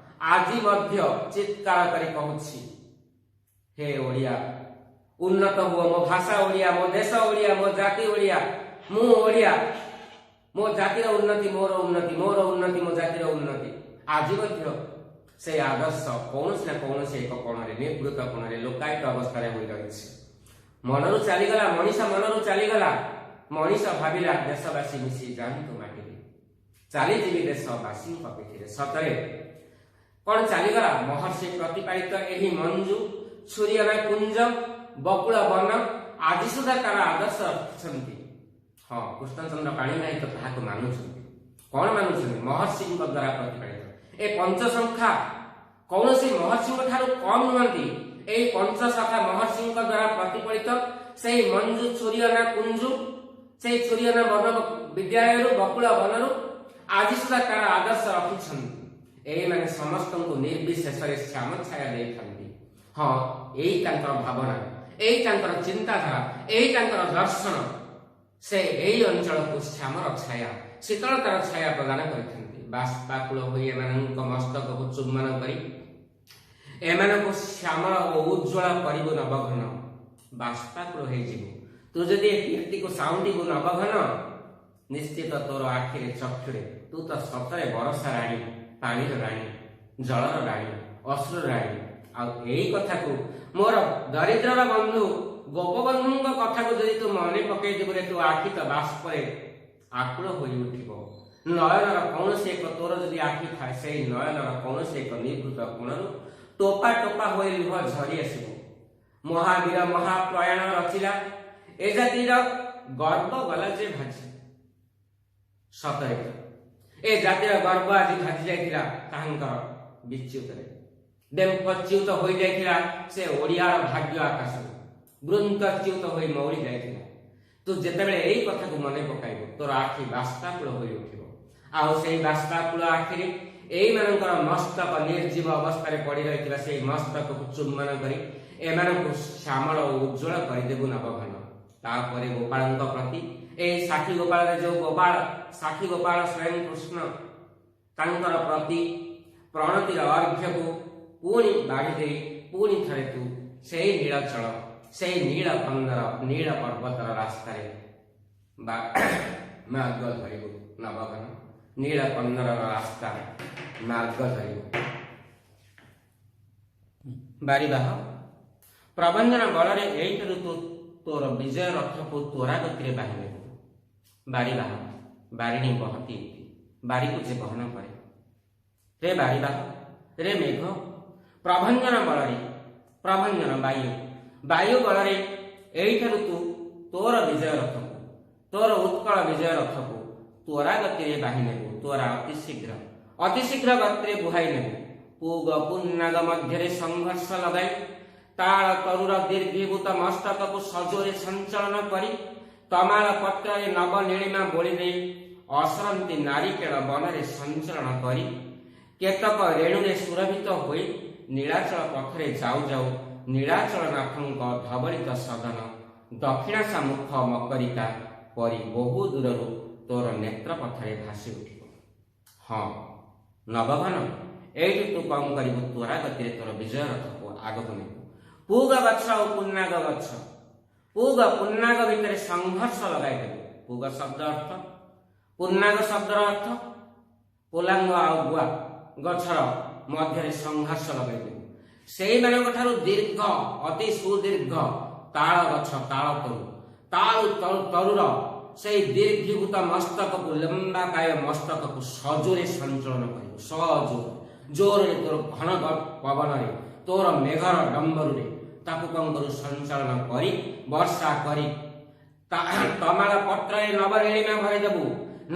S1: ଆଜି ମଧ୍ୟ ଚିତ୍କାର କରି କହୁଛି, ହେ ଓଡ଼ିଆ, ଉନ୍ନତ ହୁଅ। ମୋ ଭାଷା ଓଡ଼ିଆ, ମୋ ଦେଶ ଓଡ଼ିଆ, ମୋ ଜାତି ଓଡ଼ିଆ, ମୁଁ ଓଡ଼ିଆ। ମୋ ଜାତିର ଉନ୍ନତି ମୋର ଉନ୍ନତି, ମୋର ଉନ୍ନତି ମୋ ଜାତିର ଉନ୍ନତି। ଆଜି ମଧ୍ୟ ସେଇ ଆଦର୍ଶ କୌଣସି ନା କୌଣସି ଏକ କୋଣରେ, ନିଭୃତ କୋଣରେ ଲୋକାୟିତ ଅବସ୍ଥାରେ ହୋଇ ରହିଛି। ମନରୁ ଚାଲିଗଲା, ମଣିଷ ମନରୁ ଚାଲିଗଲା। ମଣିଷ ଭାବିଲା ଦେଶବାସୀ ମିଶି ଯାଆନ୍ତୁ ମାଟିରେ, ଚାଲିଯିବି ଦେଶବାସୀଙ୍କ ପିଠିରେ। ସତରେ କଣ ଚାଲିଗଲା? ମହର୍ଷି ପ୍ରତିପାଳିତ ଏହି ମଞ୍ଜୁ ଛୁରିଅନା କୁଞ୍ଜ ବକୁଳ ବନ ଆଜି ସୁଦ୍ଧା ତାର ଆଦର୍ଶ ରଖିଛନ୍ତି। ହଁ, କୃଷ୍ଣଚନ୍ଦ୍ର ପାଣିଗ୍ରାହୀ ତ ତାହାକୁ ମାନୁଛନ୍ତି। କଣ ମାନୁଛନ୍ତି? ମହର୍ଷିଙ୍କ ଦ୍ୱାରା ପ୍ରତିପାଳିତ ଏ ପଞ୍ଚସଖା କୌଣସି ମହର୍ଷିଙ୍କ ଠାରୁ କମ ନୁହନ୍ତି। ଏଇ ପଞ୍ଚସଖା ମହର୍ଷିଙ୍କ ଦ୍ୱାରା ପ୍ରତିଫଳିତ ସେଇ ମଞ୍ଜୁ ଛୁରିଅନା କୁଞ୍ଜୁ, ସେଇ ଛୁରିଅନା ବନ ବିଦ୍ୟାଳୟରୁ, ବକୁଳ ବନରୁ ଆଜି ସୁଦ୍ଧା ତାର ଆଦର୍ଶ ରଖିଛନ୍ତି। ଏଇମାନେ ସମସ୍ତଙ୍କୁ ନିର୍ବିଶେଷରେ ଶ୍ୟାମ ଛାୟା ଦେଇଥାନ୍ତି। ହଁ, ଏଇ ତାଙ୍କର ଭାବନା, ଏଇ ତାଙ୍କର ଚିନ୍ତାଧାରା, ଏଇ ତାଙ୍କର ଦର୍ଶନ। ସେ ଏଇ ଅଞ୍ଚଳକୁ ଶ୍ୟାମର ଛାୟା, ଶୀତଳତାର ଛାୟା ପ୍ରଦାନ କରିଥାନ୍ତି। ବାଷ୍ପାକୁଳ ହୋଇ ଏମାନଙ୍କ ମସ୍ତକକୁ ଚୁମ୍ବନ କରି ଏମାନଙ୍କୁ ଶ୍ୟାମଳ ଓ ଉଜ୍ଜ୍ୱଳ କରିବୁ ନବଘନ। ବାଷ୍ପାକୁଳ ହେଇଯିବୁ ତୁ ଯଦି ଏ କୀର୍ତ୍ତିକୁ ସାଉଁଟିବୁ ନବଘନ। ନିଶ୍ଚିତ ତୋର ଆଖିରେ, ଚକ୍ଷୁରେ, ତୁ ତ ସତରେ ବରଷା ରାଣୀ, ପାଣିର ରାଣୀ, ଜଳର ରାଣୀ, ଅଶ୍ରୁର ରାଣୀ। ଆଉ ଏଇ କଥାକୁ, ମୋର ଦରିଦ୍ରର ବନ୍ଧୁ ଗୋପବନ୍ଧୁଙ୍କ କଥାକୁ ଯଦି ତୁ ମନେ ପକେଇଦେବୁ ରେ, ତୁ ଆଖି ତ ବାଷ୍ପରେ ଆକୁଳ ହୋଇ ଉଠିବ। ନୟନର କୌଣସି ଏକ, ତୋର ଯଦି ଆଖି ଥାଏ, ସେଇ ନୟନର କୌଣସି ଏକ ନିଭୃତ କୋଣରୁ ଟୋପା ଟୋପା ହୋଇ ଲୁହ ଝରି ଆସିବ। ମହାବୀର ମହାପ୍ରୟାଣ ରଚିଲା, ଏ ଜାତିର ଗର୍ବ ଗଲା ଯେ ଭାଜି। ସତରେ ଏ ଜାତିର ଗର୍ବ ଆଜି ଭାଜି ଯାଇଥିଲା ତାହାଙ୍କର ବିଚ୍ୟୁତରେ। ବେମ୍ପଚ୍ୟୁତ ହୋଇଯାଇଥିଲା ସେ ଓଡ଼ିଆର ଭାଗ୍ୟ ଆକାଶରୁ, ବୃନ୍ତଚ୍ୟୁତ ହୋଇ ମଉଳି ଯାଇଥିଲା। ତୁ ଯେତେବେଳେ ଏଇ କଥାକୁ ମନେ ପକାଇବୁ, ତୋର ଆଖି ବାଷ୍ପାକୁଳ ହୋଇ ଉଠିବ। ଆଉ ସେଇ ବାଷ୍ପାକୁଳ ଆଖିରେ ଏଇମାନଙ୍କର ମସ୍ତକ, ନିର୍ଜୀବ ଅବସ୍ଥାରେ ପଡ଼ି ରହିଥିବା ସେଇ ମସ୍ତକକୁ ଚୁମ୍ବନ କରି ଏମାନଙ୍କୁ ଶ୍ୟାମଳ ଓ ଉଜ୍ଜ୍ୱଳ କରିଦେବୁ ନବଘନ। ତାପରେ ଗୋପାଳଙ୍କ ପ୍ରତି, ଏଇ ସାକ୍ଷୀ ଗୋପାଳରେ ଯୋଉ ଗୋପାଳ, ସାକ୍ଷୀ ଗୋପାଳ ସ୍ୱୟଂ କୃଷ୍ଣ, ତାଙ୍କର ପ୍ରତି ପ୍ରଣତିର ଅର୍ଘ୍ୟକୁ ପୁଣି ବାଢ଼ି ଦେଇ ପୁଣି ଥରେ ତୁ ସେଇ ନୀଳଚଳ, ସେଇ ନୀଳ କନ୍ଦର, ନୀଳ ପର୍ବତର ରାସ୍ତାରେ ବା ମାର୍ଗ ଧରିବୁ ନବଘନ। ନୀଳ କନ୍ଦରର ରାସ୍ତା ମାର୍ଗ ଧରିବୁ। ବାରିବାହ, ପ୍ରଭଞ୍ଜନ ବଳରେ ଏଇଠାରୁ ତୁ ତୋର ବିଜୟ ରଥକୁ ତ୍ୱରା ଗତିରେ ବାହି ନେବୁ। ବାରିବାହ, ବାରିଣୀ ବହତି, ବାରିକୁ ଯେ ବହନ କରେ। ରେ ବାରିବାହ, ରେ ମେଘ, ପ୍ରଭଞ୍ଜନ ବଳରେ, ପ୍ରଭଞ୍ଜନ ବାୟୁ, ବାୟୁ ବଳରେ ଏଇଠାରୁ ତୁ ତୋର ବିଜୟ ରଥକୁ, ତୋର ଉତ୍କଳ ବିଜୟ ରଥକୁ ତ୍ୱରା ଗତିରେ ବାହି ନେବୁ। ତ୍ୱରା ଅତି ଶୀଘ୍ର, ଅତି ଶୀଘ୍ର ଗତିରେ ବୁହାଇ ନେବୁ। ପୂଗ ପୁନ୍ନାଗ ମଧ୍ୟରେ ସଂଘର୍ଷ ଲଗାଇ, ତାଳ ତରୁର ଦୀର୍ଘୀଭୂତ ମସ୍ତକକୁ ସଜୋରେ ସଞ୍ଚଳନ କରି, ତମାଳ ପତ୍ରରେ ନବ ନୀଳିମା ବୋଳି ଦେଇ, ଅସରନ୍ତି ନାରିକେଳ ବନରେ ସଞ୍ଚରଣ କରି, କେତକ ରେଣୁରେ ସୁରଭିତ ହୋଇ ନୀଳାଚଳ ପଥରେ ଯାଉ ଯାଉ ନୀଳାଚଳ ନାଥଙ୍କ ଧବଳିତ ସଦନ ଦକ୍ଷିଣାସା ମୁଖ ମକରିକା ପରି ବହୁ ଦୂରରୁ ତୋର ନେତ୍ର ପଥରେ ଭାସି ଉଠିବ। ହଁ ନବଘନ, ଏଇଠି ତୁ କଣ କରିବୁ? ତ୍ୱରା ଗତିରେ ତୋର ବିଜୟ ରଥକୁ ଆଗକୁ ନେବୁ। ପୂଗ ଗଛ ଆଉ ପୁନ୍ନାଗ ଗଛ, ପୂଗ ପୁନ୍ନାଗ ଭିତରେ ସଂଘର୍ଷ ଲଗାଇଦେବୁ। ପୂଗ ଶବ୍ଦ ଅର୍ଥ, ପୁନ୍ନାଗ ଶବ୍ଦର ଅର୍ଥ ପୋଲାଙ୍ଗ ଆଉ ଗୁଆ ଗଛର ମଧ୍ୟରେ ସଂଘର୍ଷ ଲଗାଇଦେବୁ। ସେଇମାନଙ୍କ ଠାରୁ ଦୀର୍ଘ, ଅତି ସୁଦୀର୍ଘ ତାଳ ଗଛ, ତାଳ ତରୁ, ତାଳୁ ତରୁର ସେଇ ଦୀର୍ଘୀଭୂତ ମସ୍ତକକୁ, ଲମ୍ବା କାୟ ମସ୍ତକକୁ ସଜୋରେ ସଞ୍ଚଳନ କରିବୁ। ସଜୋରେ, ଜୋରରେ, ତୋର ଘନ ପବନରେ, ତୋର ମେଘର ଡମ୍ବରୁରେ ତାକୁ କଣ କରୁ? ସଞ୍ଚାଳନ କରି, ବର୍ଷା କରି ତମାଳ ପତ୍ରରେ ନବନୀଳିମା ଭରିଦେବୁ।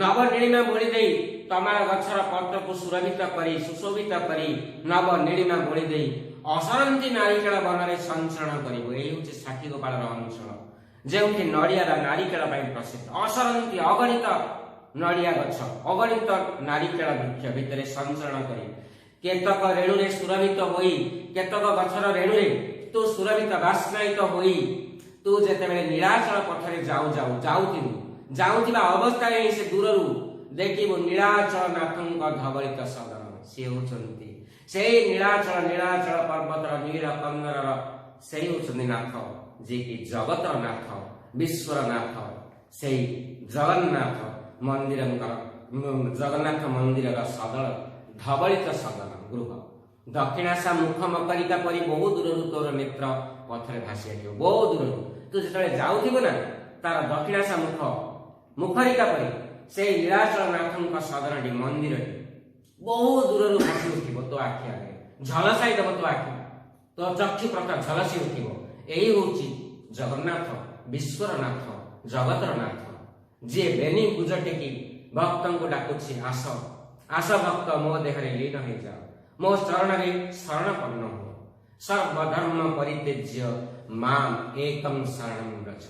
S1: ନବନୀଳିମା ବୋଳି ଦେଇ, ତମାଳ ଗଛର ପତ୍ରକୁ ସୁରଭିତ କରି, ସୁଶୋଭିତ କରି, ନବ ନୀଳିମା ବୋଳି ଦେଇ ଅସରନ୍ତି ନାରିକେଳ ବନରେ ସଞ୍ଚରଣ କରିବୁ। ଏଇ ହେଉଛି ସାକ୍ଷୀ ଗୋପାଳର ଅଞ୍ଚଳ, ଯେଉଁଠି ନଡ଼ିଆ ବା ନାରିକେଳ ପାଇଁ ପ୍ରସିଦ୍ଧ। ଅସରନ୍ତି ଅଗଣିତ ନଡ଼ିଆ ଗଛ, ଅଗଣିତ ନାରିକେଳ ବୃକ୍ଷ ଭିତରେ ସଞ୍ଚରଣ କରି, କେତକ ରେଣୁରେ ସୁରଭିତ ହୋଇ, କେତକ ଗଛର ରେଣୁରେ ତୁ ସୁରଭିତ ବାସ୍ନାୟିତ ହୋଇ ତୁ ଯେତେବେଳେ ନୀଳାଚଳ ପଥରେ ଯାଉ ଯାଉ ଯାଉଥିବୁ, ଯାଉଥିବା ଅବସ୍ଥାରେ ହିଁ ସେ ଦୂରରୁ ଦେଖିବୁ ନୀଳାଚଳ ନାଥଙ୍କ ଧବଳିତ ସଦନ। ସିଏ ହେଉଛନ୍ତି ସେଇ ନୀଳାଚଳ, ନୀଳାଚଳ ପର୍ବତର ନୀଳ କନ୍ଦରର ସେଇ ହେଉଛନ୍ତି ନାଥ, ଯିଏକି ଜଗତର ନାଥ, ବିଶ୍ୱର ନାଥ। ସେଇ ଜଗନ୍ନାଥ ମନ୍ଦିରଙ୍କର, ଜଗନ୍ନାଥ ମନ୍ଦିରର ସଦଳ ଧବଳିତ ସଦନ ଗୃହ ଦକ୍ଷିଣାସା ମୁଖ ମକରିକା ପରି ବହୁ ଦୂରରୁ ତୋର ନେତ୍ର ପଥରେ ଭାସି ଆସିବ। ବହୁ ଦୂରରୁ ତୁ ଯେତେବେଳେ ଯାଉଥିବୁ ନା, ତାର ଦକ୍ଷିଣାସା ମୁଖ ମୁଖରିକା ପରି ସେଇ ନୀଳାଚଳ ନାଥଙ୍କ ସଦନଟି, ମନ୍ଦିରଟି ବହୁ ଦୂରରୁ ଭାସି ଉଠିବ ତୋ ଆଖି ଆଗରେ, ଝଲସାଇ ଦେବ ତୋ ଆଖି, ତୋ ଚକ୍ଷୁ ପ୍ରଥା ଝଲସି ଉଠିବ। ଏଇ ହଉଛି ଜଗନ୍ନାଥ, ବିଶ୍ୱର ନାଥ, ଜଗତର ନାଥ, ଯିଏ ବେନି ଭୁଜ ଟେକି ଭକ୍ତଙ୍କୁ ଡାକୁଛି, ଆସ ଆସ ଭକ୍ତ, ମୋ ଦେହରେ ଲୀନ ହେଇଯାଅ, ମୋ ଚରଣରେ ଶରଣପନ୍ନ ହୁଅ। ସର୍ବଧର୍ମ ପରିତ୍ୟଜ୍ୟ ମାମ ଏକಂ ଶରଣଂ ବ୍ରଜ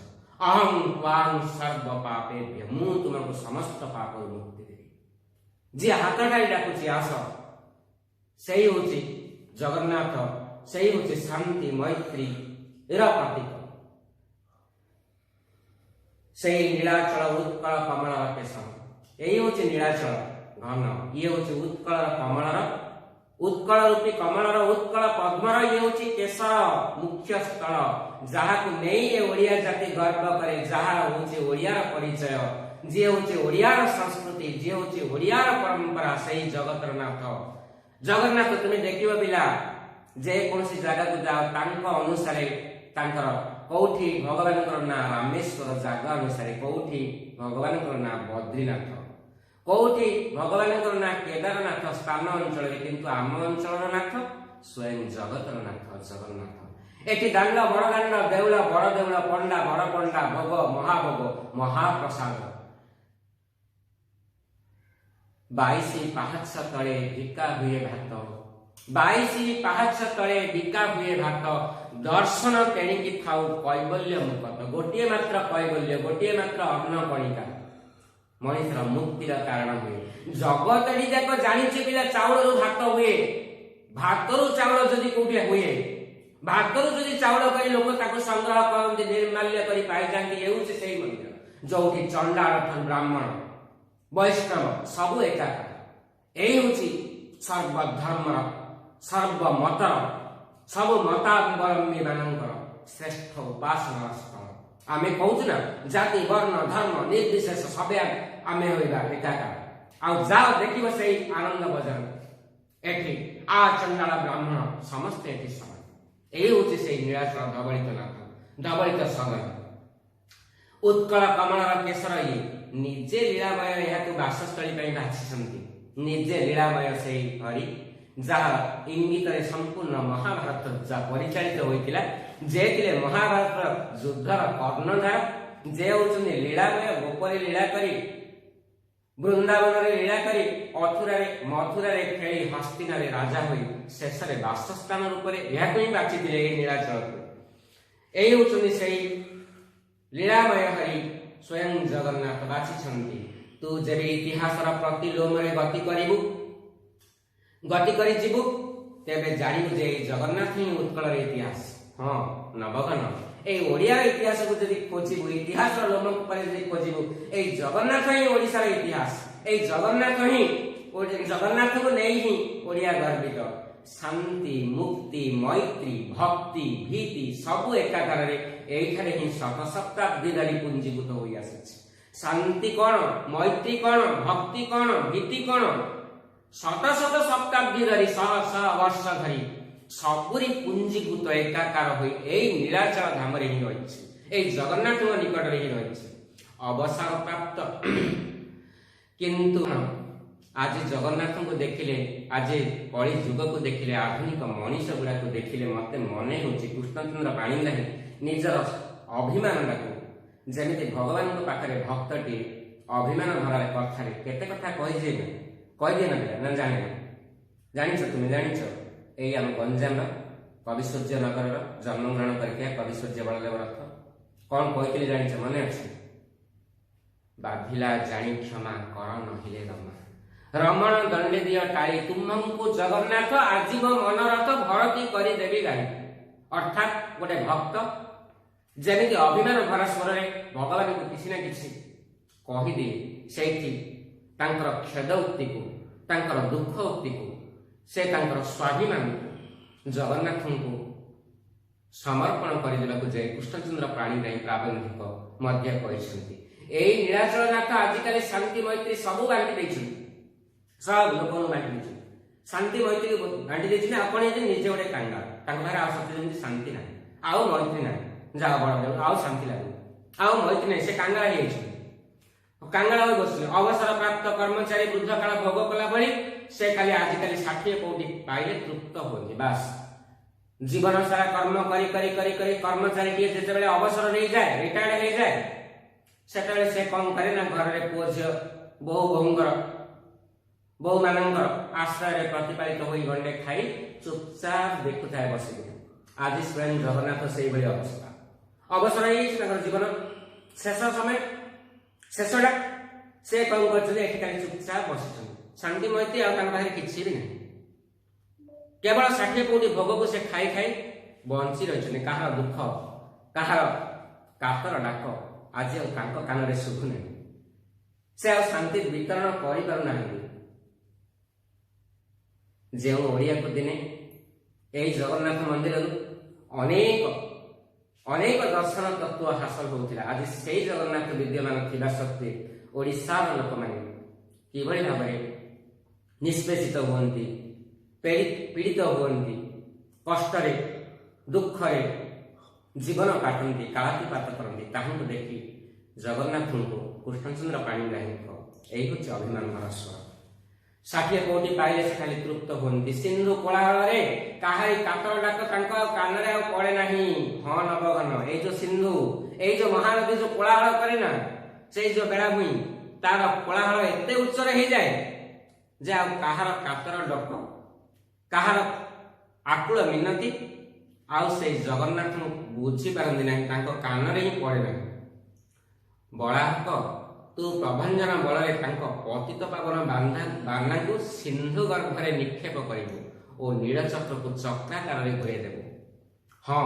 S1: ଅହଂ ତ୍ୱାଂ ସର୍ବ ପାପେଭ୍ୟ, ମୁଁ ତୁମକୁ ସମସ୍ତ ପାପରୁ ମୁକ୍ତି ଦେବି। ଯିଏ ହାତ ଠାରି ଡାକୁଛି ଆସ, ସେଇ ହଉଛି ଜଗନ୍ନାଥ, ସେଇ ହଉଛି ଶାନ୍ତି ମୈତ୍ରୀ ର ପ୍ରତୀକ। ସେଇ ନୀଳାଚଳ ଉତ୍କଳ କମଳର କେଶର। ଏଇ ହଉଛି ନୀଳାଚଳ ଘନ, ଇଏ ହଉଛି ଉତ୍କଳର କମଳର, ଉତ୍କଳ ରୂପୀ କମଳର, ଉତ୍କଳ ପଦ୍ମର ଇଏ ହଉଛି କେଶର ମୁଖ୍ୟ ସ୍ଥଳ, ଯାହାକୁ ନେଇ ଏ ଓଡ଼ିଆ ଜାତି ଗର୍ବ କରେ, ଯାହାର ହଉଛି ଓଡ଼ିଆର ପରିଚୟ, ଯିଏ ହଉଛି ଓଡ଼ିଆର ସଂସ୍କୃତି, ଯିଏ ହଉଛି ଓଡ଼ିଆର ପରମ୍ପରା, ସେଇ ଜଗତର ନାଥ ଜଗନ୍ନାଥ। ତୁମେ ଦେଖିବ ପିଲା, ଯେକୌଣସି ଜାଗାକୁ ଯାଅ, ତାଙ୍କ ଅନୁସାରେ ତାଙ୍କର କୋଉଠି ଭଗବାନଙ୍କର ନାଁ ରାମେଶ୍ୱର ଜାଗା ଅନୁସାରେ, କୋଉଠି ଭଗବାନଙ୍କର ନାଁ ବଦ୍ରିନାଥ, କୋଉଠି ଭଗବାନଙ୍କର ନାଁ କେଦାରନାଥ ସ୍ଥାନ ଅଞ୍ଚଳରେ, କିନ୍ତୁ ଆମ ଅଞ୍ଚଳର ନାଥ ସ୍ୱୟଂ ଜଗତର ନାଥ ଜଗନ୍ନାଥ। ଏଠି ଦାଣ୍ଡ ବଡ ଦାଣ୍ଡ, ଦେଉଳ ବଡ ଦେଉଳ, ପଣ୍ଡା ବଡ ପଣ୍ଡା, ଭୋଗ ମହାଭୋଗ, ମହାପ୍ରସାଦ। 22 ପାହାଚ ତଳେ ବିକା ହୁଏ ଭାତ, 22 ପାହାଚ ତଳେ ବିକା ହୁଏ ଭାତ, ଦର୍ଶନ ତେଣିକି ଥାଉ କୈବଲ୍ୟ ମୁକତ। ଗୋଟିଏ ମାତ୍ର କୈବଲ୍ୟ, ଗୋଟିଏ ମାତ୍ର ଅନ୍ନ କଣିକା ମଣିଷର ମୁକ୍ତିର କାରଣ ହୁଏ। ଜଗତଟି ଯାକ ଜାଣିଛି ପିଲା, ଚାଉଳରୁ ଭାତ ହୁଏ, ଭାତରୁ ଚାଉଳ ଯଦି କୋଉଠି ହୁଏ, ଭାତରୁ ଯଦି ଚାଉଳ କରି ଲୋକ ତାକୁ ସଂଗ୍ରହ କରନ୍ତି, ନିର୍ମାଲ୍ୟ କରି ପାଇଯାନ୍ତି, ହେଉଛି ସେଇ ମନ୍ଦିର ଯୋଉଠି ଚଣ୍ଡାଳ ଠାରୁ ବ୍ରାହ୍ମଣ ବୈଷ୍ଣବ ସବୁ ଏକାକାର। ଏଇ ହଉଛି ସର୍ବଧର୍ମର, ସର୍ବମତର, ସବୁ ମତାବଲମ୍ବୀ ମାନଙ୍କର ଶ୍ରେଷ୍ଠ ଉପାସନାର ସ୍ଥଳ। ଆମେ କହୁଛୁ ନା, ଜାତି ବର୍ଣ୍ଣ ଧର୍ମ ନିର୍ବିଶେଷ ସବେ ଆମେ ହୋଇବା ଏକାକାର। ଆଉ ଯାଅ ଦେଖିବ ସେଇ ଆନନ୍ଦ ବଜାର, ଏଠି ଆ ଚଣ୍ଡାଳ ବ୍ରାହ୍ମଣ ସମସ୍ତେ ଏଠି ସମାନ। ଏଇ ହଉଛି ସେଇ ନୀଳାଚଳ ଧବଳିତ ନାଥ, ଧବଳିତ ସଦନ, ଉତ୍କଳ କମଳର କେଶର। ଇଏ ନିଜେ ଲୀଳାମୟ ଏହାକୁ ବାସସ୍ଥଳୀ ପାଇଁ ବାଛିଛନ୍ତି। ନିଜେ ଲୀଳାମୟ ସେଇ ହରି, ଯାହାର ଇଙ୍ଗିତରେ ସମ୍ପୂର୍ଣ୍ଣ ମହାଭାରତ ପରିଚାଳିତ ହୋଇଥିଲା, ଯେ ଥିଲେ ମହାଭାରତର ଯୁଦ୍ଧର କର୍ଣ୍ଣଧାର, ଯେ ହଉଛନ୍ତି ଲୀଳାମୟ, ଗୋପରେ ଲୀଳା କରି, ବୃନ୍ଦାବନରେ ଲୀଳା କରି, ଅଥୁରାରେ ମଥୁରାରେ ଖେଳି, ହସ୍ତିନାରେ ରାଜା ହୋଇ ଶେଷରେ ବାସସ୍ଥାନ ରୂପରେ ଏହାକୁ ହିଁ ବାଛିଥିଲେ, ଏଇ ନୀଳାଚଳକୁ। ଏଇ ହଉଛନ୍ତି ସେଇ ଲୀଳାମୟ ହରି ସ୍ୱୟଂ ଜଗନ୍ନାଥ ବାଛିଛନ୍ତି। ତୁ ଯେବେ ଇତିହାସର ପ୍ରତିଲୋମରେ ଗତି କରିବୁ, ଗତି କରି ଯିବୁ, ତେବେ ଜାଣିବୁ ଯେ ଏଇ ଜଗନ୍ନାଥ ହିଁ ଉତ୍କଳର ଇତିହାସ। ହଁ ନବଘନ, ଏଇ ଓଡ଼ିଆର ଇତିହାସକୁ ଯଦି ଖୋଜିବୁ, ଇତିହାସର ଲୋମ ଉପରେ ଯଦି ଖୋଜିବୁ, ଏଇ ଜଗନ୍ନାଥ ହିଁ ଓଡ଼ିଶାର ଇତିହାସ। ଏଇ ଜଗନ୍ନାଥ ହିଁ, ଜଗନ୍ନାଥକୁ ନେଇ ହିଁ ଓଡ଼ିଆ ଗର୍ବିତ। ଶାନ୍ତି, ମୁକ୍ତି, ମୈତ୍ରୀ, ଭକ୍ତି, ଭୀତି ସବୁ ଏକାକାରରେ ଏଇଠାରେ ହିଁ ଶତ ଶତାବ୍ଦୀ ଧରି ପୁଞ୍ଜୀଭୂତ ହୋଇ ଆସିଛି। ଶାନ୍ତି କଣ, ମୈତ୍ରୀ କଣ, ଭକ୍ତି କଣ, ଭୀତି କଣ, ଶତ ଶତ ଶତାବ୍ଦୀ ଧରି, ଶହ ଶହ ବର୍ଷ ଧରି ସବୁରି ପୁଞ୍ଜୀଭୂତ ଏକାକାର ହୋଇ ଏଇ ନୀଳାଚଳ ଧାମରେ ହିଁ ରହିଛି, ଏଇ ଜଗନ୍ନାଥଙ୍କ ନିକଟରେ ହିଁ ରହିଛି। ଅବସର ପ୍ରାପ୍ତ କିନ୍ତୁ ଆଜି ଜଗନ୍ନାଥଙ୍କୁ ଦେଖିଲେ, ଆଜି କଳି ଯୁଗକୁ ଦେଖିଲେ, ଆଧୁନିକ ମଣିଷ ଗୁଡାକୁ ଦେଖିଲେ ମତେ ମନେ ହେଉଛି କୃଷ୍ଣଚନ୍ଦ୍ର ପାଣିଗ୍ରାହୀ ନିଜର ଅଭିମାନଟାକୁ ଯେମିତି ଭଗବାନଙ୍କ ପାଖରେ ଭକ୍ତଟିଏ ଅଭିମାନ ଭରାରେ କଥାରେ କେତେ କଥା କହିଦିଏ ନା, କହିଦିଏ ନା ପିଲା, ନା ଜାଣେ ନା? ଜାଣିଛ, ତୁମେ ଜାଣିଛ, ଏଇ ଆମ ଗଞ୍ଜାମର କବିସୂର୍ଯ୍ୟ ନଗରର ଜନ୍ମଗ୍ରହଣ କରିଥିବା କବିସୂର୍ଯ୍ୟ ବଳଦେବ ରଥ କଣ କହିଥିଲେ ଜାଣିଛ? ମନେ ଅଛି? ବାଧିଲା ଜାଣି କ୍ଷମା କର ନହିଲେ ରମା, ରମଣ ଦଣ୍ଡେ ଦିଅ ଟାଳି, ତୁମଙ୍କୁ ଜଗନ୍ନାଥ ଆଜୀବ ମନରଥ ଭରତି କରିଦେବି ଗାଳି। ଅର୍ଥାତ୍ ଗୋଟେ ଭକ୍ତ ଯେମିତି ଅଭିମାନ ଭରା ସ୍ୱରରେ ଭଗବାନଙ୍କୁ କିଛି ନା କିଛି କହିଦିଏ, ସେଇଠି ତାଙ୍କର କ୍ଷେଦ ଉକ୍ତିକୁ, ତାଙ୍କର ଦୁଃଖ ଉକ୍ତିକୁ, ସେ ତାଙ୍କର ସ୍ୱାଭିମାନକୁ ଜଗନ୍ନାଥଙ୍କୁ ସମର୍ପଣ କରିଦେବାକୁ ଯାଇ କୃଷ୍ଣଚନ୍ଦ୍ର ପାଣିଗ୍ରାହୀ ପ୍ରାବନ୍ଧିକ ମଧ୍ୟ କହିଛନ୍ତି। ଏଇ ନୀଳାଚଳ ନାଥ ଆଜିକାଲି ଶାନ୍ତି ମୈତ୍ରୀ ସବୁ ବାଣ୍ଟି ଦେଇଛନ୍ତି, ସବୁ ଲୋକଙ୍କୁ ବାଣ୍ଟି ଦେଇଛନ୍ତି, ଶାନ୍ତି ମୈତ୍ରୀ ବାଣ୍ଟି ଦେଇଛନ୍ତି। ଆପଣ ହେଇଛନ୍ତି ନିଜେ ଗୋଟେ କାଙ୍ଗାଳ, ତାଙ୍କ ପାଖରେ ଆଉ ସତେ ଯେମିତି ଶାନ୍ତି ନାହିଁ, ଆଉ ମୈତ୍ରୀ ନାହିଁ। ଯାହା ବଡ଼ ଆଉ ଶାନ୍ତି ଲାଗୁନି, ଆଉ ମୈତ୍ରୀ ନାହିଁ, ସେ କାଙ୍ଗାଳ ହେଇଯାଇଛନ୍ତି, କାଙ୍ଗାଳ ହୋଇ ବସିଛନ୍ତି। ଅବସର ପ୍ରାପ୍ତ କର୍ମଚାରୀ ବୃଦ୍ଧ କାଳ ଭୋଗ କଲା ଭଳି ସେ ଖାଲି ଆଜିକାଲି 60 କୋଉଠି ପାଇଲେ ତୃପ୍ତ ହୁଅନ୍ତି। ବାସ୍, ଜୀବନ ସାରା କର୍ମ କରି କରି କରି କରି କର୍ମଚାରୀଟିଏ ଯେତେବେଳେ ଅବସର ନେଇଯାଏ, ରିଟାୟାର୍ଡ ହେଇଯାଏ, ସେତେବେଳେ ସେ କଣ କରେ ନା ଘରରେ ପୁଅ ଝିଅ ବୋହୂ ବୋହୂଙ୍କର ବୋହୂ ମାନଙ୍କର ଆଶ୍ରୟରେ ପ୍ରତିପାଳିତ ହୋଇ ଗଣ୍ଡେ ଖାଇ ଚୁପଚାପ ଦେଖୁଥାଏ ବସିକି। ଆଜି ସ୍ୱୟଂ ଜଗନ୍ନାଥ ସେଇଭଳି ଅବସ୍ଥା, ଅବସର ହେଇଯାଇଛି ତାଙ୍କର ଜୀବନ ଶେଷ ସମୟ, ଶେଷଟା ସେ କଣ କରିଛନ୍ତି, ଏଠି ଖାଲି ଚୁପଚାପ ବସିଛନ୍ତି। ଶାନ୍ତି ମୈତ୍ରୀ ଆଉ ତାଙ୍କ ପାଖରେ କିଛି ବି ନାହିଁ, କେବଳ 60 କୋଟି ଭୋଗକୁ ସେ ଖାଇ ଖାଇ ବଞ୍ଚି ରହିଛନ୍ତି। କାହାର ଦୁଃଖ, କାହାର କାତର ଡାକ ଆଜି ଆଉ ତାଙ୍କ କାନରେ ଶୁଭୁନାହିଁ। ସେ ଆଉ ଶାନ୍ତି ବିତରଣ କରିପାରୁନାହାନ୍ତି। ଯେଉଁ ଓଡ଼ିଆକୁ ଦିନେ ଏହି ଜଗନ୍ନାଥ ମନ୍ଦିରରୁ ଅନେକ ଅନେକ ଦର୍ଶନ ତତ୍ତ୍ୱ ହାସଲ ହେଉଥିଲା, ଆଜି ସେଇ ଜଗନ୍ନାଥ ବିଦ୍ୟମାନ ଥିବା ସତ୍ତ୍ୱେ ଓଡ଼ିଶାର ଲୋକମାନେ କିଭଳି ଭାବରେ ନିଷ୍ପେଷିତ ହୁଅନ୍ତି, ପୀଡ଼ିତ ହୁଅନ୍ତି, କଷ୍ଟରେ ଦୁଃଖରେ ଜୀବନ କାଟନ୍ତି, କାଳାତିପାତ କରନ୍ତି, ତାହାଙ୍କୁ ଦେଖି ଜଗନ୍ନାଥଙ୍କୁ କୃଷ୍ଣଚନ୍ଦ୍ର ପାଣିଗ୍ରାହୀଙ୍କ ଏଇ ହେଉଛି ଅଭିମାନ ଭରା ସ୍ୱର। 60 କୋଟି ପାଇଲେ ସେ ଖାଲି ତୃପ୍ତ ହୁଅନ୍ତି। ସିନ୍ଧୁ କୋଳାହଳରେ କାହାରି କାତର ଡାକ ତାଙ୍କ ଆଉ କାନରେ ଆଉ ପଡେ ନାହିଁ। ହଁ ନବଘନ, ଏଇ ଯୋଉ ସିନ୍ଧୁ, ଏଇ ଯୋଉ ମହାନଦୀ ଯୋଉ କୋଳାହଳ କରେ ନା, ସେଇ ଯୋଉ ବେଳାଭୂଇଁ, ତାର କୋଳାହଳ ଏତେ ଉଚ୍ଚରେ ହେଇଯାଏ ଯେ ଆଉ କାହାର କାତର ଡକ, କାହାର ଆକୁଳ ମିନତି ଆଉ ସେଇ ଜଗନ୍ନାଥଙ୍କୁ ବୁଝିପାରନ୍ତି ନାହିଁ, ତାଙ୍କ କାନରେ ହିଁ ପଡେ ନାହିଁ। ବଳାହକ, ତୁ ପ୍ରଭଞ୍ଜନ ବଳରେ ତାଙ୍କ ପତିତ ପାବନ ବାନାକୁ ସିନ୍ଧୁ ଗର୍ଭରେ ନିକ୍ଷେପ କରିବୁ ଓ ନୀଳଚକ୍ରକୁ ଚକ୍ରାକାରରେ ଘୁରେଇ ଦେବୁ। ହଁ,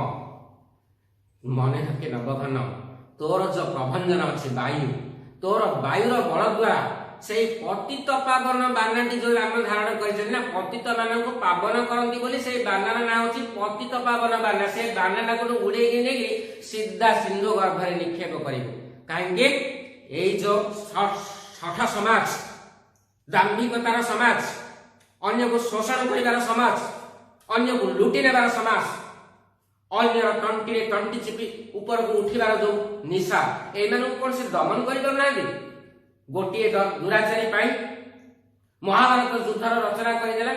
S1: ମନେ ରଖେ ନବଘନ, ତୋର ଯୋଉ ପ୍ରଭଞ୍ଜନ ଅଛି ବାୟୁ, ତୋର ବାୟୁର ବଳ ଦ୍ୱାରା ସେଇ ପତିତ ପାବନ ବାନାଟି ଯୋଉ ରାମ ଧାରଣ କରିଛନ୍ତି ନା, ପତିତ ମାନଙ୍କୁ ପାବନ କରନ୍ତି ବୋଲି ସେଇ ବାନାର ନାଁ ହଉଛି ପତିତ ପାବନ ବାନା। ସେଇ ବାନାଟାକୁ ଉଡେଇକି ନେଇକି ସିଧା ସିନ୍ଧୁ ଗର୍ଭରେ ନିକ୍ଷେପ କରିବୁ। କାହିଁକି? ଏଇ ଯୋଉ ଶଠ ସମାଜ, ଦାମ୍ଭିକତାର ସମାଜ, ଅନ୍ୟକୁ ଶୋଷଣ କରିବାର ସମାଜ, ଅନ୍ୟକୁ ଲୁଟି ନେବାର ସମାଜ, ଅନ୍ୟର ତଣ୍ଟିରେ ତଣ୍ଟି ଚିପି ଉପରକୁ ଉଠିବାର ଯୋଉ ନିଶା, ଏମାନଙ୍କୁ କଣ ସେ ଦମନ କରିପାରୁନାହାନ୍ତି? ଗୋଟିଏ ଦୁରାଚାରୀ ପାଇଁ ମହାଭାରତ ଯୁଦ୍ଧର ରଚନା କରିଦେଲା,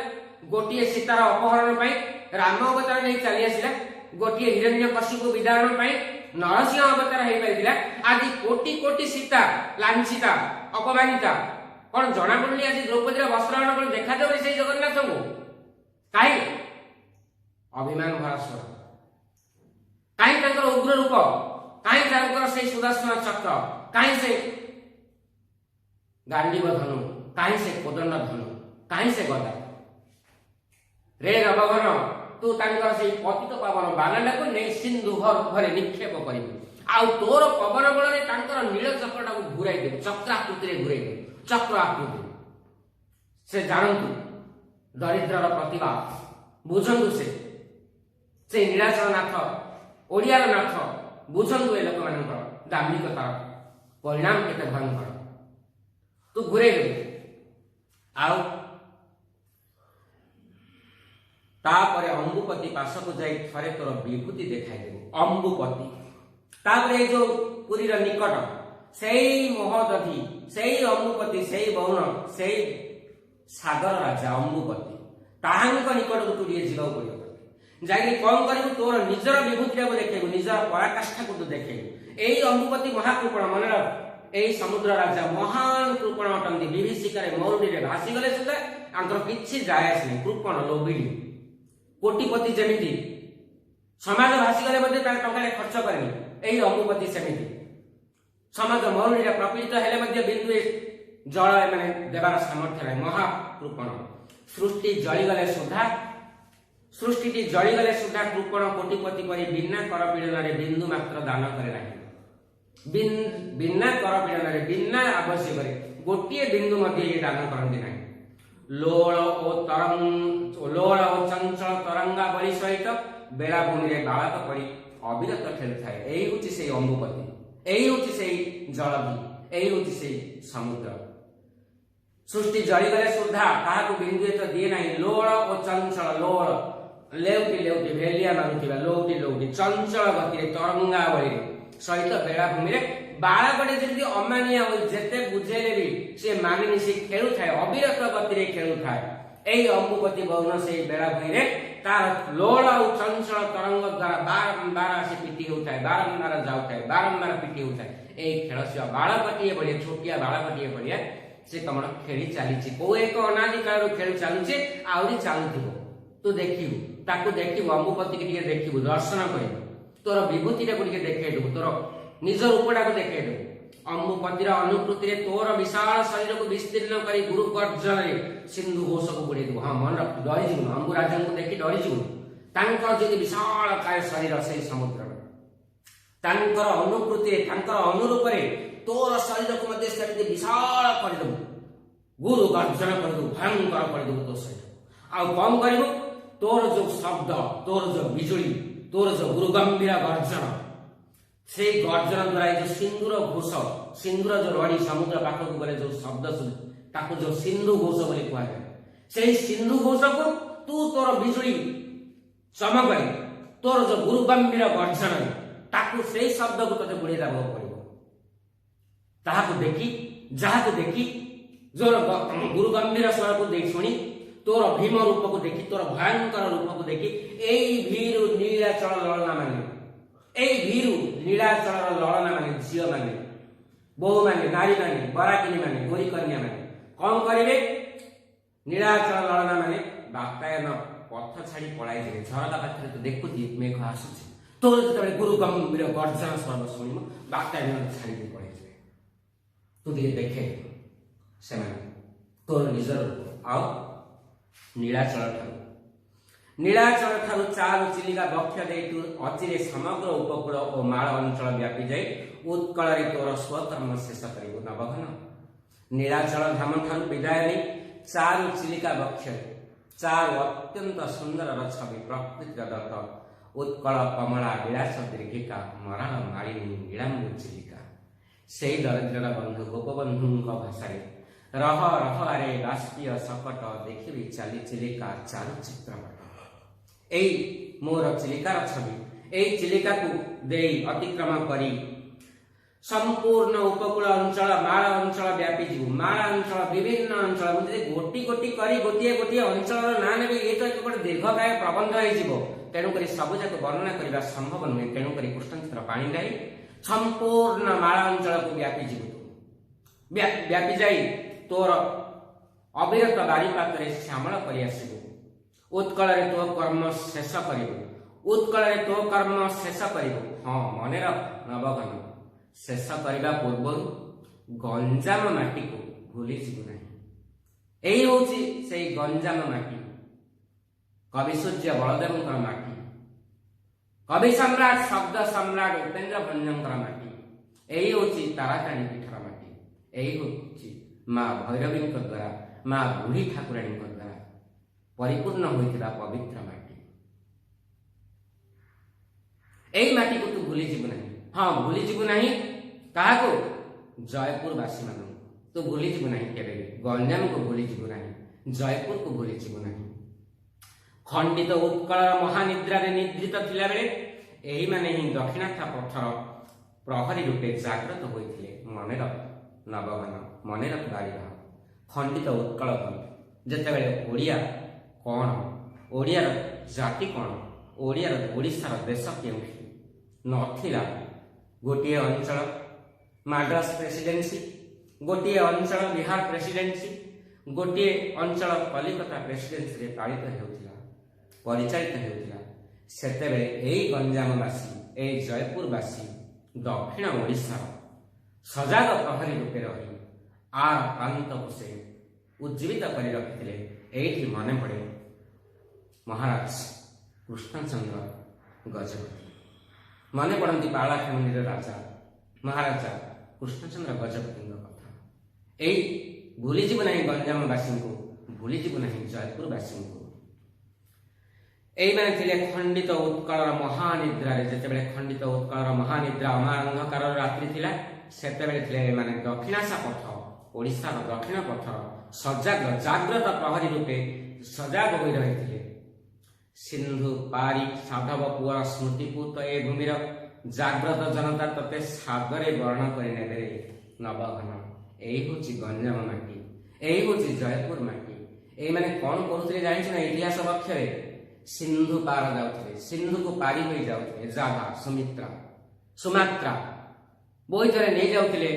S1: ଗୋଟିଏ ସୀତାର ଅପହରଣ ପାଇଁ ରାମ ଅବତାର ନେଇ ଚାଲି ଆସିଲା, ଗୋଟିଏ ହିରଣ୍ୟକଶିପୁ ବିଦାରଣ ପାଇଁ ନରସିଂହ ଅବତାର ହେଇପାରିଥିଲା। ଆଜି କୋଟି କୋଟି ସୀତା ଲାଞ୍ଛିତା, ଅପମାନିତା, କଣ ଜଣା ପଡୁନି? ଆଜି ଦ୍ରୌପଦୀର ବସ୍ତ୍ରହରଣ କଣ ଦେଖାଯାଉନି ସେଇ ଜଗନ୍ନାଥଙ୍କୁ? କାହିଁ ଅଭିମାନ ଭରା ସ୍ୱର, କାହିଁ ତାଙ୍କର ଉଗ୍ର ରୂପ, କାହିଁ ତାଙ୍କର ସେଇ ସୁଦର୍ଶନ ଚକ୍ର, କାହିଁ ସେ ଗାଣ୍ଡିବ ଧନୁ, କାହିଁ ସେ କୋଦଣ୍ଡ ଧନୁ, କାହିଁ ସେ ଗଦା? ରେ ନବଘନ, ତୁ ତାଙ୍କର ସେଇ ପତିତ ପାବନ ବାନାଟାକୁ ନେଇ ସିନ୍ଧୁ ଗର୍ଭରେ ନିକ୍ଷେପ କରିବୁ, ଆଉ ତୋର ପବନ ବଳରେ ତାଙ୍କର ନୀଳ ଚକ୍ରଟାକୁ ଘୁରାଇ ଦେବୁ, ଚକ୍ରାକୃତିରେ ଘୁରେଇ ଦେବୁ, ଚକ୍ର ଆକୃତି। ସେ ଜାଣନ୍ତୁ ଦରିଦ୍ରର ପ୍ରତିବାଦ, ବୁଝନ୍ତୁ ସେ ସେଇ ନୀଳାଚଳ ନାଥ, ଓଡ଼ିଆର ନାଥ, ବୁଝନ୍ତୁ ଏ ଲୋକମାନଙ୍କର ଦାମ୍ଭିକତାର ପରିଣାମ କେତେ ଭୟଙ୍କର। ତୁ ଘୁରେଇ ଦେବୁ। ଆଉ ତାପରେ ଅମ୍ବୁପତି ପାଶକୁ ଯାଇ ଥରେ ତୋର ବିଭୂତି ଦେଖାଇଦେବୁ। ଅମ୍ବୁପତି, ତାପରେ ଏଇ ଯୋଉ ପୁରୀର ନିକଟ ସେଇ ମହୋଦଧି, ସେଇ ଅମ୍ବୁପତି, ସେଇ ବରୁଣ, ସେଇ ସାଗର ରାଜା ଅମ୍ବୁପତି, ତାହାଙ୍କ ନିକଟକୁ ତୁ ଟିକେ ଯିବାକୁ ପଡିବ। ଯାଇକି କଣ କରିବୁ? ତୋର ନିଜର ବିଭୂତିଟାକୁ ଦେଖେଇବୁ, ନିଜର ପରାକାଷ୍ଠାକୁ ତୁ ଦେଖେଇବୁ। ଏଇ ଅମ୍ବୁପତି ମହାକୃପଣ, ମନେ ରଖ, ଏଇ ସମୁଦ୍ର ରାଜା ମହାନ କୃପଣ ଅଟନ୍ତି। ବିଭୀଷିକାରେ ମରୁଡ଼ିରେ ଭାସିଗଲେ ସୁଦ୍ଧା ତାଙ୍କର କିଛି ଯାଏ ଆସେ ନାହିଁ। କୃପଣ, ଲୋଭିଡ଼ି, କୋଟିପତି ଯେମିତି ସମାଜ ଭାସିଗଲେ ମଧ୍ୟ ତାର ଟଙ୍କାଟେ ଖର୍ଚ୍ଚ କରେନି, ଏଇ ଅମ୍ବୁପତି ସେମିତି ସମାଜ ମରୁଡ଼ିରେ ପ୍ରପୀଡ଼ିତ ହେଲେ ମଧ୍ୟ ବିନ୍ଦୁଏ ଜଳ ଏମାନେ ଦେବାର ସାମର୍ଥ୍ୟ ନାହିଁ। ମହାକୃପଣ। ସୃଷ୍ଟି ଜଳିଗଲେ ସୁଦ୍ଧା, ସୃଷ୍ଟିଟି ଜଳିଗଲେ ସୁଦ୍ଧା କୃପଣ କୋଟିପତି ପରି ବିନା କର ପୀଡ଼ନରେ ବିନ୍ଦୁ ମାତ୍ର ଦାନ କରେ ନାହିଁ। ବିନା କର ପୀଡ଼ନରେ, ବିନା ଆବଶ୍ୟକରେ ଗୋଟିଏ ବିନ୍ଦୁ ମଧ୍ୟ ଇଏ ଦାନ କରନ୍ତି ନାହିଁ। ଲୋଳ ଓ ତରଙ୍ଗ, ଲୋଳ ଓ ଚଞ୍ଚଳ ତରଙ୍ଗାବଳୀ ସହିତ ବେଳାଭୂମିରେ ବାଳକ ପରି ଅବିରତ ଖେଳୁଥାଏ। ଏଇ ହଉଛି ସେଇ ଅମ୍ବୁପତି, ଏଇ ହଉଛି ସେଇ ଜଳଧି, ଏଇ ହଉଛି ସେଇ ସମୁଦ୍ର। ସୃଷ୍ଟି ଜଳିଗଲେ ସୁଦ୍ଧା କାହାକୁ ବିନ୍ଦୁଏ ତ ଦିଏ ନାହିଁ। ଲୋଳ ଓ ଚଞ୍ଚଳ, ଲୋଳ ଲେଉଟି ଲେଉଟି ଭେଲିଆ ମାରୁଥିବା, ଲଉଟି ଲଉଟି ଚଞ୍ଚଳ ଗତିରେ ତରଙ୍ଗାବଳୀରେ ସହିତ ବେଳାଭୂମିରେ ବାଳକଟେ ଯେମିତି ଅମାନିଆ ହୋଇ ଯେତେ ବୁଝେଇଲେ ବି ସେ ମାନେନି, ସେ ଖେଳୁଥାଏ, ଅବିରତ ଗତିରେ ଖେଳୁଥାଏ। ଏଇ ଅମ୍ବୁପତି ବରୁଣ ସେଇ ବେଳାଭୂମିରେ ତାର ଲୋଳ ଆଉ ଚଞ୍ଚଳ ତରଙ୍ଗ ଦ୍ୱାରା ବାରମ୍ବାର ଆସି ପିଟି ହେଉଥାଏ, ବାରମ୍ବାର ଯାଉଥାଏ, ବାରମ୍ବାର ପିଟି ହେଉଥାଏ। ଏଇ ଖେଳ ସେ ବାଳକଟିଏ ଭଳିଆ, ଛୋଟିଆ ବାଳକଟିଏ ଭଳିଆ ସେ ତମର ଖେଳି ଚାଲିଛି। କୋଉ ଏକ ଅନାଦି କାଳରୁ ଖେଳି ଚାଲୁଛି, ଆହୁରି ଚାଲୁଥିବ। ତୁ ଦେଖିବୁ, ତାକୁ ଦେଖିବୁ, ଅମ୍ବୁପତିକି ଟିକେ ଦେଖିବୁ, ଦର୍ଶନ କରିବୁ, ତୋର ବିଭୂତିଟାକୁ ଟିକେ ଦେଖେଇଦେବୁ, ତୋର ନିଜ ରୂପଟାକୁ ଦେଖେଇଦେବୁ। ଅମ୍ବୁପତିର ଅନୁକୃତିରେ ତୋର ବିଶାଳ ଶରୀରକୁ ବିସ୍ତୀର୍ଣ୍ଣ କରି ଗୁରୁ ଗର୍ଜନରେ ସିନ୍ଧୁ ଘୋଷକୁ ବୁଡେଇଦେବୁ। ହଁ, ମନେ ରଖ, ଡରିଯିବୁନୁ, ଅମ୍ବୁ ରାଜାଙ୍କୁ ଦେଖି ଡରିଯିବୁନୁ। ତାଙ୍କର ଯଦି ବିଶାଳ କାୟ ଶରୀର ସେଇ ସମୁଦ୍ରର, ତାଙ୍କର ଅନୁକୃତିରେ, ତାଙ୍କର ଅନୁରୂପରେ ତୋର ଶରୀରକୁ ମଧ୍ୟ ସେମିତି ବିଶାଳ କରିଦେବୁ, ଗୁରୁ ଗର୍ଜନ କରିଦେବୁ, ଭୟଙ୍କର କରିଦେବୁ ତୋ ଶରୀର। ଆଉ କଣ କରିବୁ? ତୋର ଯୋଉ ଶବ୍ଦ, ତୋର ଯୋଉ ବିଜୁଳି, ତୋର ଯୋଉ ଗୁରୁ ଗମ୍ଭୀର ଗର୍ଜନ, ସେଇ ଗର୍ଜନ ଦ୍ୱାରା ଏଇ ଯୋଉ ସିନ୍ଦୁର ଘୋଷ, ସିନ୍ଦୁର ଯୋଉ ରଡ଼ି ସମୁଦ୍ର ପାଖକୁ ଗଲେ ଯୋଉ ଶବ୍ଦ ଶୁଭେ, ତାକୁ ଯୋଉ ସିନ୍ଧୁ ଘୋଷ ବୋଲି କୁହାଯାଏ, ସେଇ ସିନ୍ଧୁ ଘୋଷକୁ ତୁ ତୋର ବିଜୁଳି ଚମକରେ, ତୋର ଯୋଉ ଗୁରୁ ଗମ୍ଭୀର ଗର୍ଜନରେ ତାକୁ, ସେଇ ଶବ୍ଦକୁ ତୋତେ ବୁଡ଼େଇ ଦେବାକୁ ପଡ଼ିବ। ତାହାକୁ ଦେଖି, ଯାହାକୁ ଦେଖି, ଯୋର ଗୁରୁ ଗମ୍ଭୀର ସ୍ୱରକୁ ଦେଇ ଶୁଣି, ତୋର ଭୀମ ରୂପକୁ ଦେଖି, ତୋର ଭୟଙ୍କର ରୂପକୁ ଦେଖି ଏଇ ଭୀରୁ ନୀଳାଚଳ ଲଳନା ମାନେ, ଏଇ ଭୀରୁ ନୀଳାଚଳର ଲଳନା ମାନେ, ଝିଅ ମାନେ, ବୋହୂ ମାନେ, ନାରୀ ମାନେ, ବରାକିନୀ ମାନେ, ଗୋରୀ କନ୍ୟା ମାନେ କଣ କରିବେ? ନୀଳାଚଳ ଲଳନା ମାନେ ବାତାୟନ ପଥ ଛାଡି ପଳାଇଯିବେ। ଝରକା ପାଖରେ ତ ଦେଖୁଛି ମେଘ ଆସୁଛି। ତୋର ଯେତେବେଳେ ଗୁରୁ ଗମ୍ଭୀର ଗର୍ଜନ ସ୍ୱର ଶୁଣିବ, ବାତାୟନ ଛାଡ଼ିକି ପଳେଇଯିବେ। ତୁ ଟିକେ ଦେଖେ ସେମାନେ ତୋର ନିଜର ରୂପ। ଆଉ ନୀଳାଚଳ ଠାରୁ ଚାରୁ ଚିଲିକା ବକ୍ଷ ଦେଇ ତୁ ଅଚିରେ ସମଗ୍ର ଉପକୂଳ ଓ ମାଳ ଅଞ୍ଚଳ ବ୍ୟାପି ଯାଇ ଉତ୍କଳରେ ତୋର ସ୍ୱକର୍ମ ଶେଷ କରିବୁ। ନବଘନ, ନୀଳାଚଳ ଧାମ ଠାରୁ ବିଦାୟ ନେଇ ଚାରୁ ଚିଲିକା ବକ୍ଷରେ ଚାରୁ ଅତ୍ୟନ୍ତ ସୁନ୍ଦରର ଛବି, ପ୍ରକୃତିର ଦତ୍ତ ଉତ୍କଳ କମଳା ବିଳାସ ଦୀର୍ଘିକା ମରାଳ ମାଳିନୀ ନୀଳାମ୍ବୁ ଚିଲିକା। ସେଇ ଦରିଦ୍ରର ବନ୍ଧୁ ଗୋପବନ୍ଧୁଙ୍କ ଭାଷାରେ, ରହ ରହ ଆରେ ବାଷ୍ପୀୟ ଶକଟ, ଦେଖିବି ଚାଲି ଚିଲିକା ଚାରୁ ଚିତ୍ରପଟ। ଏଇ ମୋର ଚିଲିକାର ଛବି, ଏଇ ଚିଲିକାକୁ ଦେଇ ଅତିକ୍ରମ କରି ସମ୍ପୂର୍ଣ୍ଣ ଉପକୂଳ ଅଞ୍ଚଳ, ମାଳ ଅଞ୍ଚଳ ବ୍ୟାପିଯିବୁ। ମାଳ ଅଞ୍ଚଳ, ବିଭିନ୍ନ ଅଞ୍ଚଳ, ମୁଁ ଯଦି ଗୋଟି ଗୋଟି କରି ଗୋଟିଏ ଗୋଟିଏ ଅଞ୍ଚଳର ନାଁ ନେବି, ଏ ତ ଏକ ଗୋଟେ ଦୀର୍ଘକାୟ ପ୍ରବନ୍ଧ ହେଇଯିବ। ତେଣୁକରି ସବୁଯାକ ବର୍ଣ୍ଣନା କରିବା ସମ୍ଭବ ନୁହେଁ। ତେଣୁକରି କୃଷ୍ଣଚନ୍ଦ୍ର ପାଣିଗ୍ରାହୀ, ସମ୍ପୂର୍ଣ୍ଣ ମାଳ ଅଞ୍ଚଳକୁ ବ୍ୟାପିଯିବୁ। ତୁ ବ୍ୟାପି ଯାଇ ତୋର ଅବିରତ ବାରିପାତରେ ଶ୍ୟାମଳ କରି ଆସିବୁ। ଉତ୍କଳରେ ତୋ କର୍ମ ଶେଷ କରିବୁ। ଉତ୍କଳରେ ତୋ କର୍ମ ଶେଷ କରିବୁ। ହଁ, ମନେ ରଖ ନବଘନ, ଶେଷ କରିବା ପୂର୍ବରୁ ଗଞ୍ଜାମ ମାଟିକୁ ଭୁଲିଯିବୁ ନାହିଁ। ଏଇ ହଉଛି ସେଇ ଗଞ୍ଜାମ ମାଟି, କବି ସୂର୍ଯ୍ୟ ବଳଦେବଙ୍କର ମାଟି, କବି ସମ୍ରାଟ, ଶବ୍ଦ ସମ୍ରାଟ ଉପେନ୍ଦ୍ର ଭଞ୍ଜଙ୍କର ମାଟି। ଏଇ ହଉଛି ତାରାତାରିଣୀ ପୀଠର ମାଟି। ଏଇ ହଉଛି ମା ଭୈରବୀଙ୍କ ଦ୍ୱାରା, ମା ବୁଢ଼ୀ ଠାକୁରାଣୀଙ୍କ ଦ୍ୱାରା ପରିପୂର୍ଣ୍ଣ ହୋଇଥିବା ପବିତ୍ର ମାଟି। ଏଇ ମାଟିକୁ ତୁ ଭୁଲିଯିବୁ ନାହିଁ। ହଁ, ଭୁଲିଯିବୁ ନାହିଁ। କାହାକୁ? ଜୟପୁରବାସୀମାନଙ୍କୁ ତୁ ଭୁଲିଯିବୁ ନାହିଁ କେବେ ବି। ଗଞ୍ଜାମକୁ ଭୁଲିଯିବୁ ନାହିଁ, ଜୟପୁରକୁ ଭୁଲିଯିବୁ ନାହିଁ। ଖଣ୍ଡିତ ଉତ୍କଳର ମହାନିଦ୍ରାରେ ନିଦ୍ରିତ ଥିଲାବେଳେ ଏହିମାନେ ହିଁ ଦକ୍ଷିଣାର୍ଥ ପଥର ପ୍ରହରୀ ରୂପେ ଜାଗ୍ରତ ହୋଇଥିଲେ। ମନେ ରଖ ନବଘନ, ମନେ ରଖ ବାରିବାହ। ଖଣ୍ଡିତ ଉତ୍କଳ ଭୂମି ଯେତେବେଳେ ଓଡ଼ିଆ କ'ଣ, ଓଡ଼ିଆର ଜାତି କ'ଣ, ଓଡ଼ିଆର ଓଡ଼ିଶାର ଦେଶ କେଉଁଠି ନଥିଲା, ଗୋଟିଏ ଅଞ୍ଚଳ ମାଡ୍ରାସ ପ୍ରେସିଡେନ୍ସି, ଗୋଟିଏ ଅଞ୍ଚଳ ବିହାର ପ୍ରେସିଡେନ୍ସି, ଗୋଟିଏ ଅଞ୍ଚଳ କଲିକତା ପ୍ରେସିଡେନ୍ସିରେ ପାଳିତ ହେଉଥିଲା, ପରିଚାଳିତ ହେଉଥିଲା, ସେତେବେଳେ ଏଇ ଗଞ୍ଜାମବାସୀ, ଏଇ ଜୟପୁରବାସୀ ଦକ୍ଷିଣ ଓଡ଼ିଶାର ସଜାଗ ପ୍ରହରୀ ରୂପେ ରହି ଆର ପ୍ରାନ୍ତକୁ ସେ ଉଜ୍ଜୀବିତ କରି ରଖିଥିଲେ। ଏଇଠି ମନେ ପଡ଼େ ମହାରାଜ କୃଷ୍ଣଚନ୍ଦ୍ର ଗଜପତି, ମନେ ପଡ଼ନ୍ତି ପାରଳାଖେମୁଣ୍ଡିର ରାଜା ମହାରାଜା କୃଷ୍ଣଚନ୍ଦ୍ର ଗଜପତିଙ୍କ କଥା। ଏଇ ଭୁଲିଯିବୁ ନାହିଁ ଗଞ୍ଜାମବାସୀଙ୍କୁ, ଭୁଲିଯିବୁ ନାହିଁ ଜୟପୁରବାସୀଙ୍କୁ। ଏଇମାନେ ଥିଲେ ଖଣ୍ଡିତ ଉତ୍କଳର ମହାନିଦ୍ରାରେ। ଯେତେବେଳେ ଖଣ୍ଡିତ ଉତ୍କଳର ମହାନିଦ୍ରା, ଅମା ଅନ୍ଧକାରର ରାତ୍ରି ଥିଲା, ସେତେବେଳେ ଥିଲେ ଏମାନେ ଦକ୍ଷିଣାଶା ପଥ, ଓଡ଼ିଶାର ଦକ୍ଷିଣ ପଥର ସଜାଗ ଜାଗ୍ରତ ପ୍ରହରୀ ରୂପେ ସଜାଗ ହୋଇ ରହିଥିଲେ। ସିନ୍ଧୁ ପାରି ସାଧବ ପୁଅର ସ୍ମୃତିପୂତ ଏ ଭୂମିର ଜାଗ୍ରତ ଜନତା ତତେ ସାଦରେ ବରଣ କରିନେବେ ରେ ନବଘନ। ଏଇ ହେଉଛି ଗଞ୍ଜାମ ମାଟି, ଏଇ ହେଉଛି ଜୟପୁର ମାଟି। ଏଇମାନେ କଣ କରୁଥିଲେ ଜାଣିଛୁ ନା? ଇତିହାସ ବକ୍ଷରେ ସିନ୍ଧୁ ପାର ଯାଉଥିଲେ, ସିନ୍ଧୁକୁ ପାରି ହୋଇ ଯାଉଥିଲେ। ଜାଭା, ସୁମିତ୍ରା, ସୁମାତ୍ରା ବୋଇତରେ ନେଇଯାଉଥିଲେ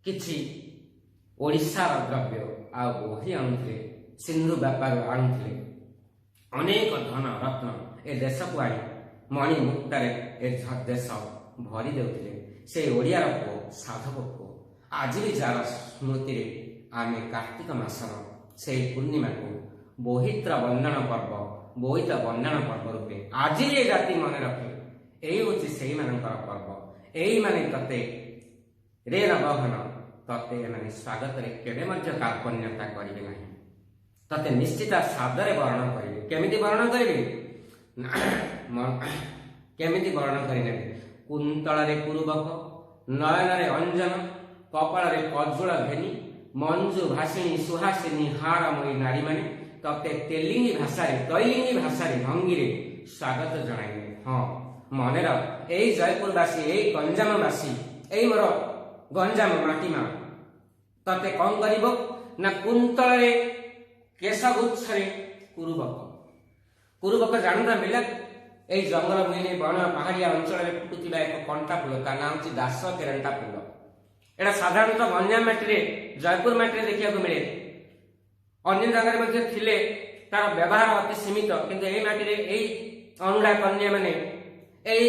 S1: କିଛି ଓଡ଼ିଶାର ଦ୍ରବ୍ୟ, ଆଉ ବୋହି ଆଣୁଥିଲେ, ସିନ୍ଧୁ ବେପାର ଆଣୁଥିଲେ ଅନେକ ଧନ ରତ୍ନ। ଏ ଦେଶକୁ ଆଣି ମଣି ମୁକ୍ତାରେ ଏ ଦେଶ ଭରି ଦେଉଥିଲେ। ସେଇ ଓଡ଼ିଆର ପୁଅ, ସାଧବ ପୁଅ, ଆଜି ବି ଯାର ସ୍ମୃତିରେ ଆମେ କାର୍ତ୍ତିକ ମାସର ସେଇ ପୂର୍ଣ୍ଣିମାକୁ ବୋଇତ ବନ୍ଦାଣ ପର୍ବ, ବୋଇତ ବନ୍ଦାଣ ପର୍ବ ରୂପେ ଆଜି ବି ଏ ଜାତି ମନେ ରଖେ। ଏଇ ହେଉଛି ସେଇମାନଙ୍କର ପର୍ବ। ଏଇମାନେ ତତେ ରେ ନବଘନ, ତତେ ଏମାନେ ସ୍ୱାଗତରେ କେବେ ମଧ୍ୟ କାର୍ପଣ୍ୟତା କରିବେ ନାହିଁ। ତତେ ନିଶ୍ଚିତ ସାଦରେ ବରଣ କରିବେ। କେମିତି ବରଣ କରିବେ? କେମିତି ବରଣ କରିନେବେ? କୁନ୍ତଳରେ କୁରୁବକ, ନୟନରେ ଅଞ୍ଜନ, କପାଳରେ କଜ୍ଜଳ ଘେନି ମଞ୍ଜୁ ଭାସିଣୀ ସୁହାସିନୀ ହାରମୟୀ ନାରୀମାନେ ତତେ ତେଲିଙ୍ଗୀ ଭାଷାରେ, ତୈଲିଙ୍ଗୀ ଭାଷାରେ ଭଙ୍ଗୀରେ ସ୍ୱାଗତ ଜଣାଇବେ। ହଁ, ମନେ ରଖ, ଏଇ ଜୟପୁରବାସୀ, ଏଇ ଗଞ୍ଜାମବାସୀ, ଏଇ ମୋର ଗଞ୍ଜାମ ମାଟିମା ତତେ କଣ କରିବ ନା କୁନ୍ତଳରେ କେଶଗୁଚ୍ଛରେ କୁରୁବକ। କୁରୁବକ ଜାଣୁନା ପିଲା? ଏଇ ଜଙ୍ଗଲ ଭୂଇଁରେ ବଣ ପାହାଡ଼ିଆ ଅଞ୍ଚଳରେ ଫୁଟୁଥିବା ଏକ କଣ୍ଟା ଫୁଲ, ତା ନାଁ ହେଉଛି ଦାସ କେରେଣ୍ଟା ଫୁଲ। ଏଇଟା ସାଧାରଣତଃ ଗଞ୍ଜାମ ମାଟିରେ, ଜୟପୁର ମାଟିରେ ଦେଖିବାକୁ ମିଳେ। ଅନ୍ୟ ଜାଗାରେ ମଧ୍ୟ ଥିଲେ ତାର ବ୍ୟବହାର ଅତି ସୀମିତ, କିନ୍ତୁ ଏଇ ମାଟିରେ ଏଇ ଅନୁଡ଼ା କନ୍ୟା ମାନେ, ଏଇ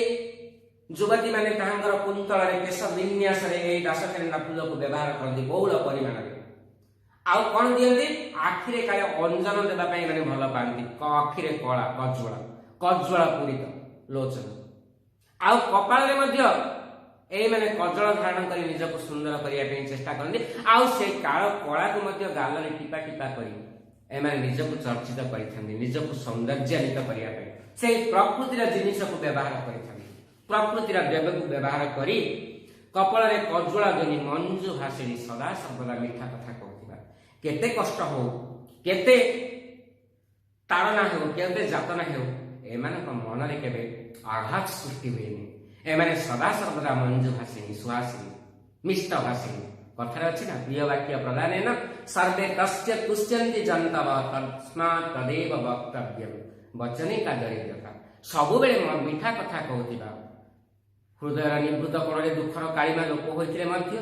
S1: ଯୁବତୀ ମାନେ ତାହାଙ୍କର କୁନ୍ତଳରେ କେଶ ବିନ୍ୟାସରେ ଏଇ ଦାସ କେରେଣ୍ଟା ଫୁଲକୁ ବ୍ୟବହାର କରନ୍ତି ବହୁଳ ପରିମାଣରେ। ଆଉ କଣ ଦିଅନ୍ତି? ଆଖିରେ କାଳେ ଅଞ୍ଜନ ଦେବା ପାଇଁ ମାନେ ଭଲ ପାଆନ୍ତି। ଆଖିରେ କଳା କଜ୍ୱଳ, କଜ୍ୱଳ ପୂରିତ ଲୋଚନ। ଆଉ କପାଳରେ ମଧ୍ୟ ଏଇମାନେ କଜଳ ଧାରଣ କରି ନିଜକୁ ସୁନ୍ଦର କରିବା ପାଇଁ ଚେଷ୍ଟା କରନ୍ତି। ଆଉ ସେଇ କାଳ କଳାକୁ ମଧ୍ୟ ଗାଲରେ ଟିପା ଟିପା କରି ଏମାନେ ନିଜକୁ ଚର୍ଚ୍ଚିତ କରିଥାନ୍ତି। ନିଜକୁ ସୌନ୍ଦର୍ଯ୍ୟାନ୍ୱିତ କରିବା ପାଇଁ ସେଇ ପ୍ରକୃତିର ଜିନିଷକୁ ବ୍ୟବହାର କରିଥାନ୍ତି। ପ୍ରକୃତିର ଦ୍ରବ୍ୟକୁ ବ୍ୟବହାର କରି କପାଳରେ କଜ୍ୱଳ ଘେନି ମଞ୍ଜୁ ଭାସିଣୀ ସଦା ସର୍ବଦା ମିଠା କଥା କହୁଥିବା। କେତେ କଷ୍ଟ ହଉ, କେତେ ତାଡ଼ନା ହେଉ, କେତେ ଯାତନା ହେଉ, ଏମାନଙ୍କ ମନରେ କେବେ ଆଘାତ ସୃଷ୍ଟି ହୁଏନି। ଏମାନେ ସଦା ସର୍ବଦା ମଞ୍ଜୁ ଭାସିଣୀ, ସୁହାସିନୀ, ମିଷ୍ଟ ଭାସିଣୀ। କଥାରେ ଅଛି ନା, ପ୍ରିୟ ବାକ୍ୟ ପ୍ରଦାନେନ ସର୍ବେ ତସ୍ୟ ତୁଷ୍ୟନ୍ତି ଜନ୍ତବ ତସ୍ମାତ୍ ତଦେବ ବକ୍ତବ୍ୟମ ବଚନେ କା ଦରିଦ୍ରତା। ସବୁବେଳେ ମିଠା କଥା କହୁଥିବା, ହୃଦୟର ନିଭୃତ କୋଣରେ ଦୁଃଖର କାଳିମା ଲୋପ ହୋଇଥିଲେ ମଧ୍ୟ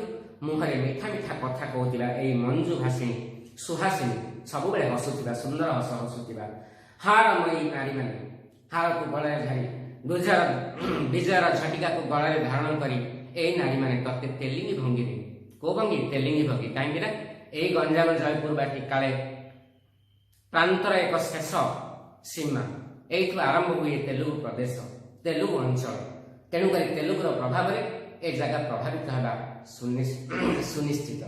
S1: ମୁହଁରେ ମିଠା ମିଠା କଥା କହୁଥିବା ଏଇ ମଞ୍ଜୁ ଭାସିଣୀ, ସୁହାସିନୀ, ସବୁବେଳେ ହସୁଥିବା, ସୁନ୍ଦର ହସ ହସୁଥିବା ହାରମୟୀ ନାରୀମାନେ ହାରକୁ ଗଳାରେ ଧାରି, ବିଜୟର ଝଟିକାକୁ ଗଳାରେ ଧାରଣ କରି ଏଇ ନାରୀମାନେ ତତେ ତେଲିଙ୍ଗି ଭଙ୍ଗୀରେ, କୋଉ ଭଙ୍ଗୀ? ତେଲିଙ୍ଗି ଭଙ୍ଗୀ। କାହିଁକି ନା ଏଇ ଗଞ୍ଜାମ ଜୟପୁର ବାଟି କାଳେ ପ୍ରାନ୍ତର ଏକ ଶେଷ ସୀମା, ଏଇଠୁ ଆରମ୍ଭ ହୁଏ ତେଲୁଗୁ ପ୍ରଦେଶ, ତେଲୁଗୁ ଅଞ୍ଚଳ। ତେଣୁକରି ତେଲୁଗୁର ପ୍ରଭାବରେ ଏ ଜାଗା ପ୍ରଭାବିତ ହେବା ସୁନିଶ୍ଚିତ।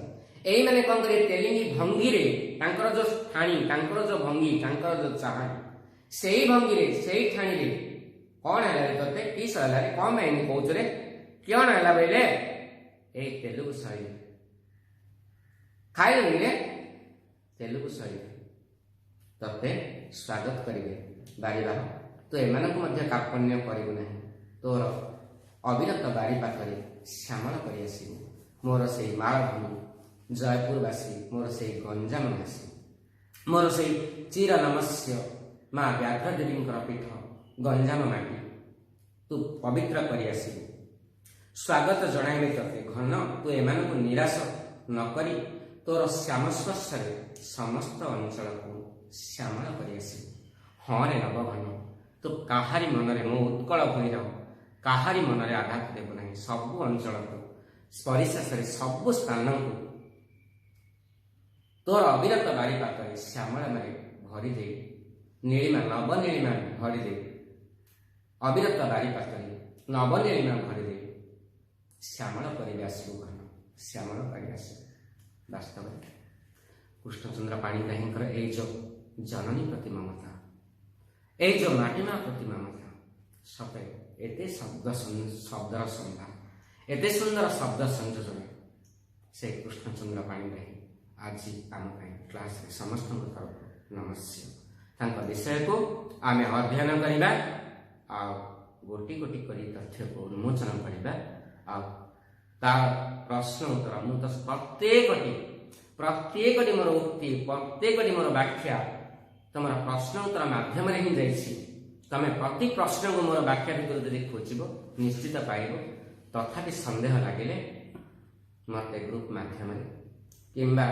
S1: ଏଇମାନେ କଣ କରିବେ? ତେଲିଙ୍ଗି ଭଙ୍ଗୀରେ ତାଙ୍କର ଯୋଉ ଠାଣି, ତାଙ୍କର ଯୋଉ ଭଙ୍ଗୀ, ତାଙ୍କର ଯୋଉ ଚାହାଣୀ, ସେଇ ଭଙ୍ଗୀରେ, ସେଇ ଠାଣିରେ କଣ ହେଲା ରେ ତତେ, କିସ ହେଲା ରେ, କଣ ପାଇଁ ଏମିତି କହୁଛୁ ରେ, କଣ ହେଲା ବୋଇଲେ ଏଇ ତେଲୁଗୁ ଶୈଳୀ ଖାଇଲୁନି ରେ, ତେଲୁଗୁ ଶୈଳୀ ତତେ ସ୍ୱାଗତ କରିବେ। ବାରିବାହ, ତୁ ଏମାନଙ୍କୁ ମଧ୍ୟ କାର୍ପଣ୍ୟ କରିବୁ ନାହିଁ। ତୋର ଅବିରତ ବାରି ପାଖରେ ଶ୍ୟାମଳ କରି ଆସିବୁ ମୋର ସେଇ ମାଳଭୂମି ଜୟପୁରବାସୀ, ମୋର ସେଇ ଗଞ୍ଜାମବାସୀ, ମୋର ସେଇ ଚିର ନମସ୍ୟ ମା ବ୍ୟାଘ୍ରଦେବୀଙ୍କର ପୀଠ ଗଞ୍ଜାମ ମାଟି ତୁ ପବିତ୍ର କରି ଆସିବୁ। ସ୍ୱାଗତ ଜଣାଇବେ ତତେ ଘନ, ତୁ ଏମାନଙ୍କୁ ନିରାଶ ନ କରି ତୋର ଶ୍ୟାମସ୍ପର୍ଶରେ ସମସ୍ତ ଅଞ୍ଚଳକୁ ଶ୍ୟାମଳ କରି ଆସିବୁ। ହଁ ରେ ନବଘନ, ତୁ କାହାରି ମନରେ, ମୋ ଉତ୍କଳ ଭୂଇଁର କାହାରି ମନରେ ଆଘାତ ଦେବୁ ନାହିଁ। ସବୁ ଅଞ୍ଚଳକୁ, ପରିଶେଷରେ ସବୁ ସ୍ଥାନକୁ ତୋର ଅବିରତ ବାରିପାତରେ ଶ୍ୟାମଳମୟରେ ଭରିଦେଇ, ନୀଳିମା ନବନୀଳିମା ଭରିଦେଇ, ଅବିରତ ବାରିପାତରେ ନବନୀଳିମା ଭରିଦେଇ ଶ୍ୟାମଳ କରି ଆସିବୁ ଘନ, ଶ୍ୟାମଳ କରି ଆସିବୁ। ବାସ୍ତବରେ କୃଷ୍ଣଚନ୍ଦ୍ର ପାଣିଗ୍ରାହୀଙ୍କର ଏଇ ଯୋଉ ଜନନୀ ପ୍ରତି ମମତା, ଏଇ ଯୋଉ ମାଟିମା ପ୍ରତି ମମତା, ସତେ ଏତେ ଶବ୍ଦର ସମ୍ଭାର, ଏତେ ସୁନ୍ଦର ଶବ୍ଦ ସଂଯୋଜନା ସେ କୃଷ୍ଣଚନ୍ଦ୍ର ପାଣିଗ୍ରାହୀ ଆଜି ଆମ ପାଇଁ କ୍ଲାସରେ ସମସ୍ତଙ୍କ ତରଫରୁ ନମସ୍ୟ। ତାଙ୍କ ବିଷୟକୁ ଆମେ ଅଧ୍ୟୟନ କରିବା ଆଉ ଗୋଟି ଗୋଟି କରି ତଥ୍ୟକୁ ଉନ୍ମୋଚନ କରିବା ଆଉ ତାର ପ୍ରଶ୍ନ ଉତ୍ତର। ମୁଁ ତ ପ୍ରତ୍ୟେକଟି ମୋର ଉକ୍ତି, ପ୍ରତ୍ୟେକଟି ମୋର ବ୍ୟାଖ୍ୟା ତମର ପ୍ରଶ୍ନ ଉତ୍ତର ମାଧ୍ୟମରେ ହିଁ ଯାଇଛି। ତମେ ପ୍ରତି ପ୍ରଶ୍ନକୁ ମୋର ବ୍ୟାଖ୍ୟା ଭିତରୁ ଯଦି ଖୋଜିବ ନିଶ୍ଚିତ ପାଇବ। ତଥାପି ସନ୍ଦେହ ଲାଗିଲେ ମୋତେ ଗ୍ରୁପ ମାଧ୍ୟମରେ କିମ୍ବା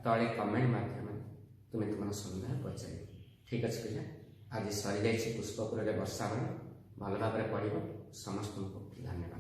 S1: ତଳେ କମେଣ୍ଟ ମାଧ୍ୟମରେ ତୁମେ ତୁମର ସନ୍ଦେହ ପଚାରିବ। ଠିକ୍ ଅଛି ପିଲା, ଆଜି ସରିଯାଇଛି ପୁଷ୍ପପୁରରେ ବର୍ଷାବନ। ଭଲ ଭାବରେ ପଢ଼ିବ। ସମସ୍ତଙ୍କୁ ଧନ୍ୟବାଦ।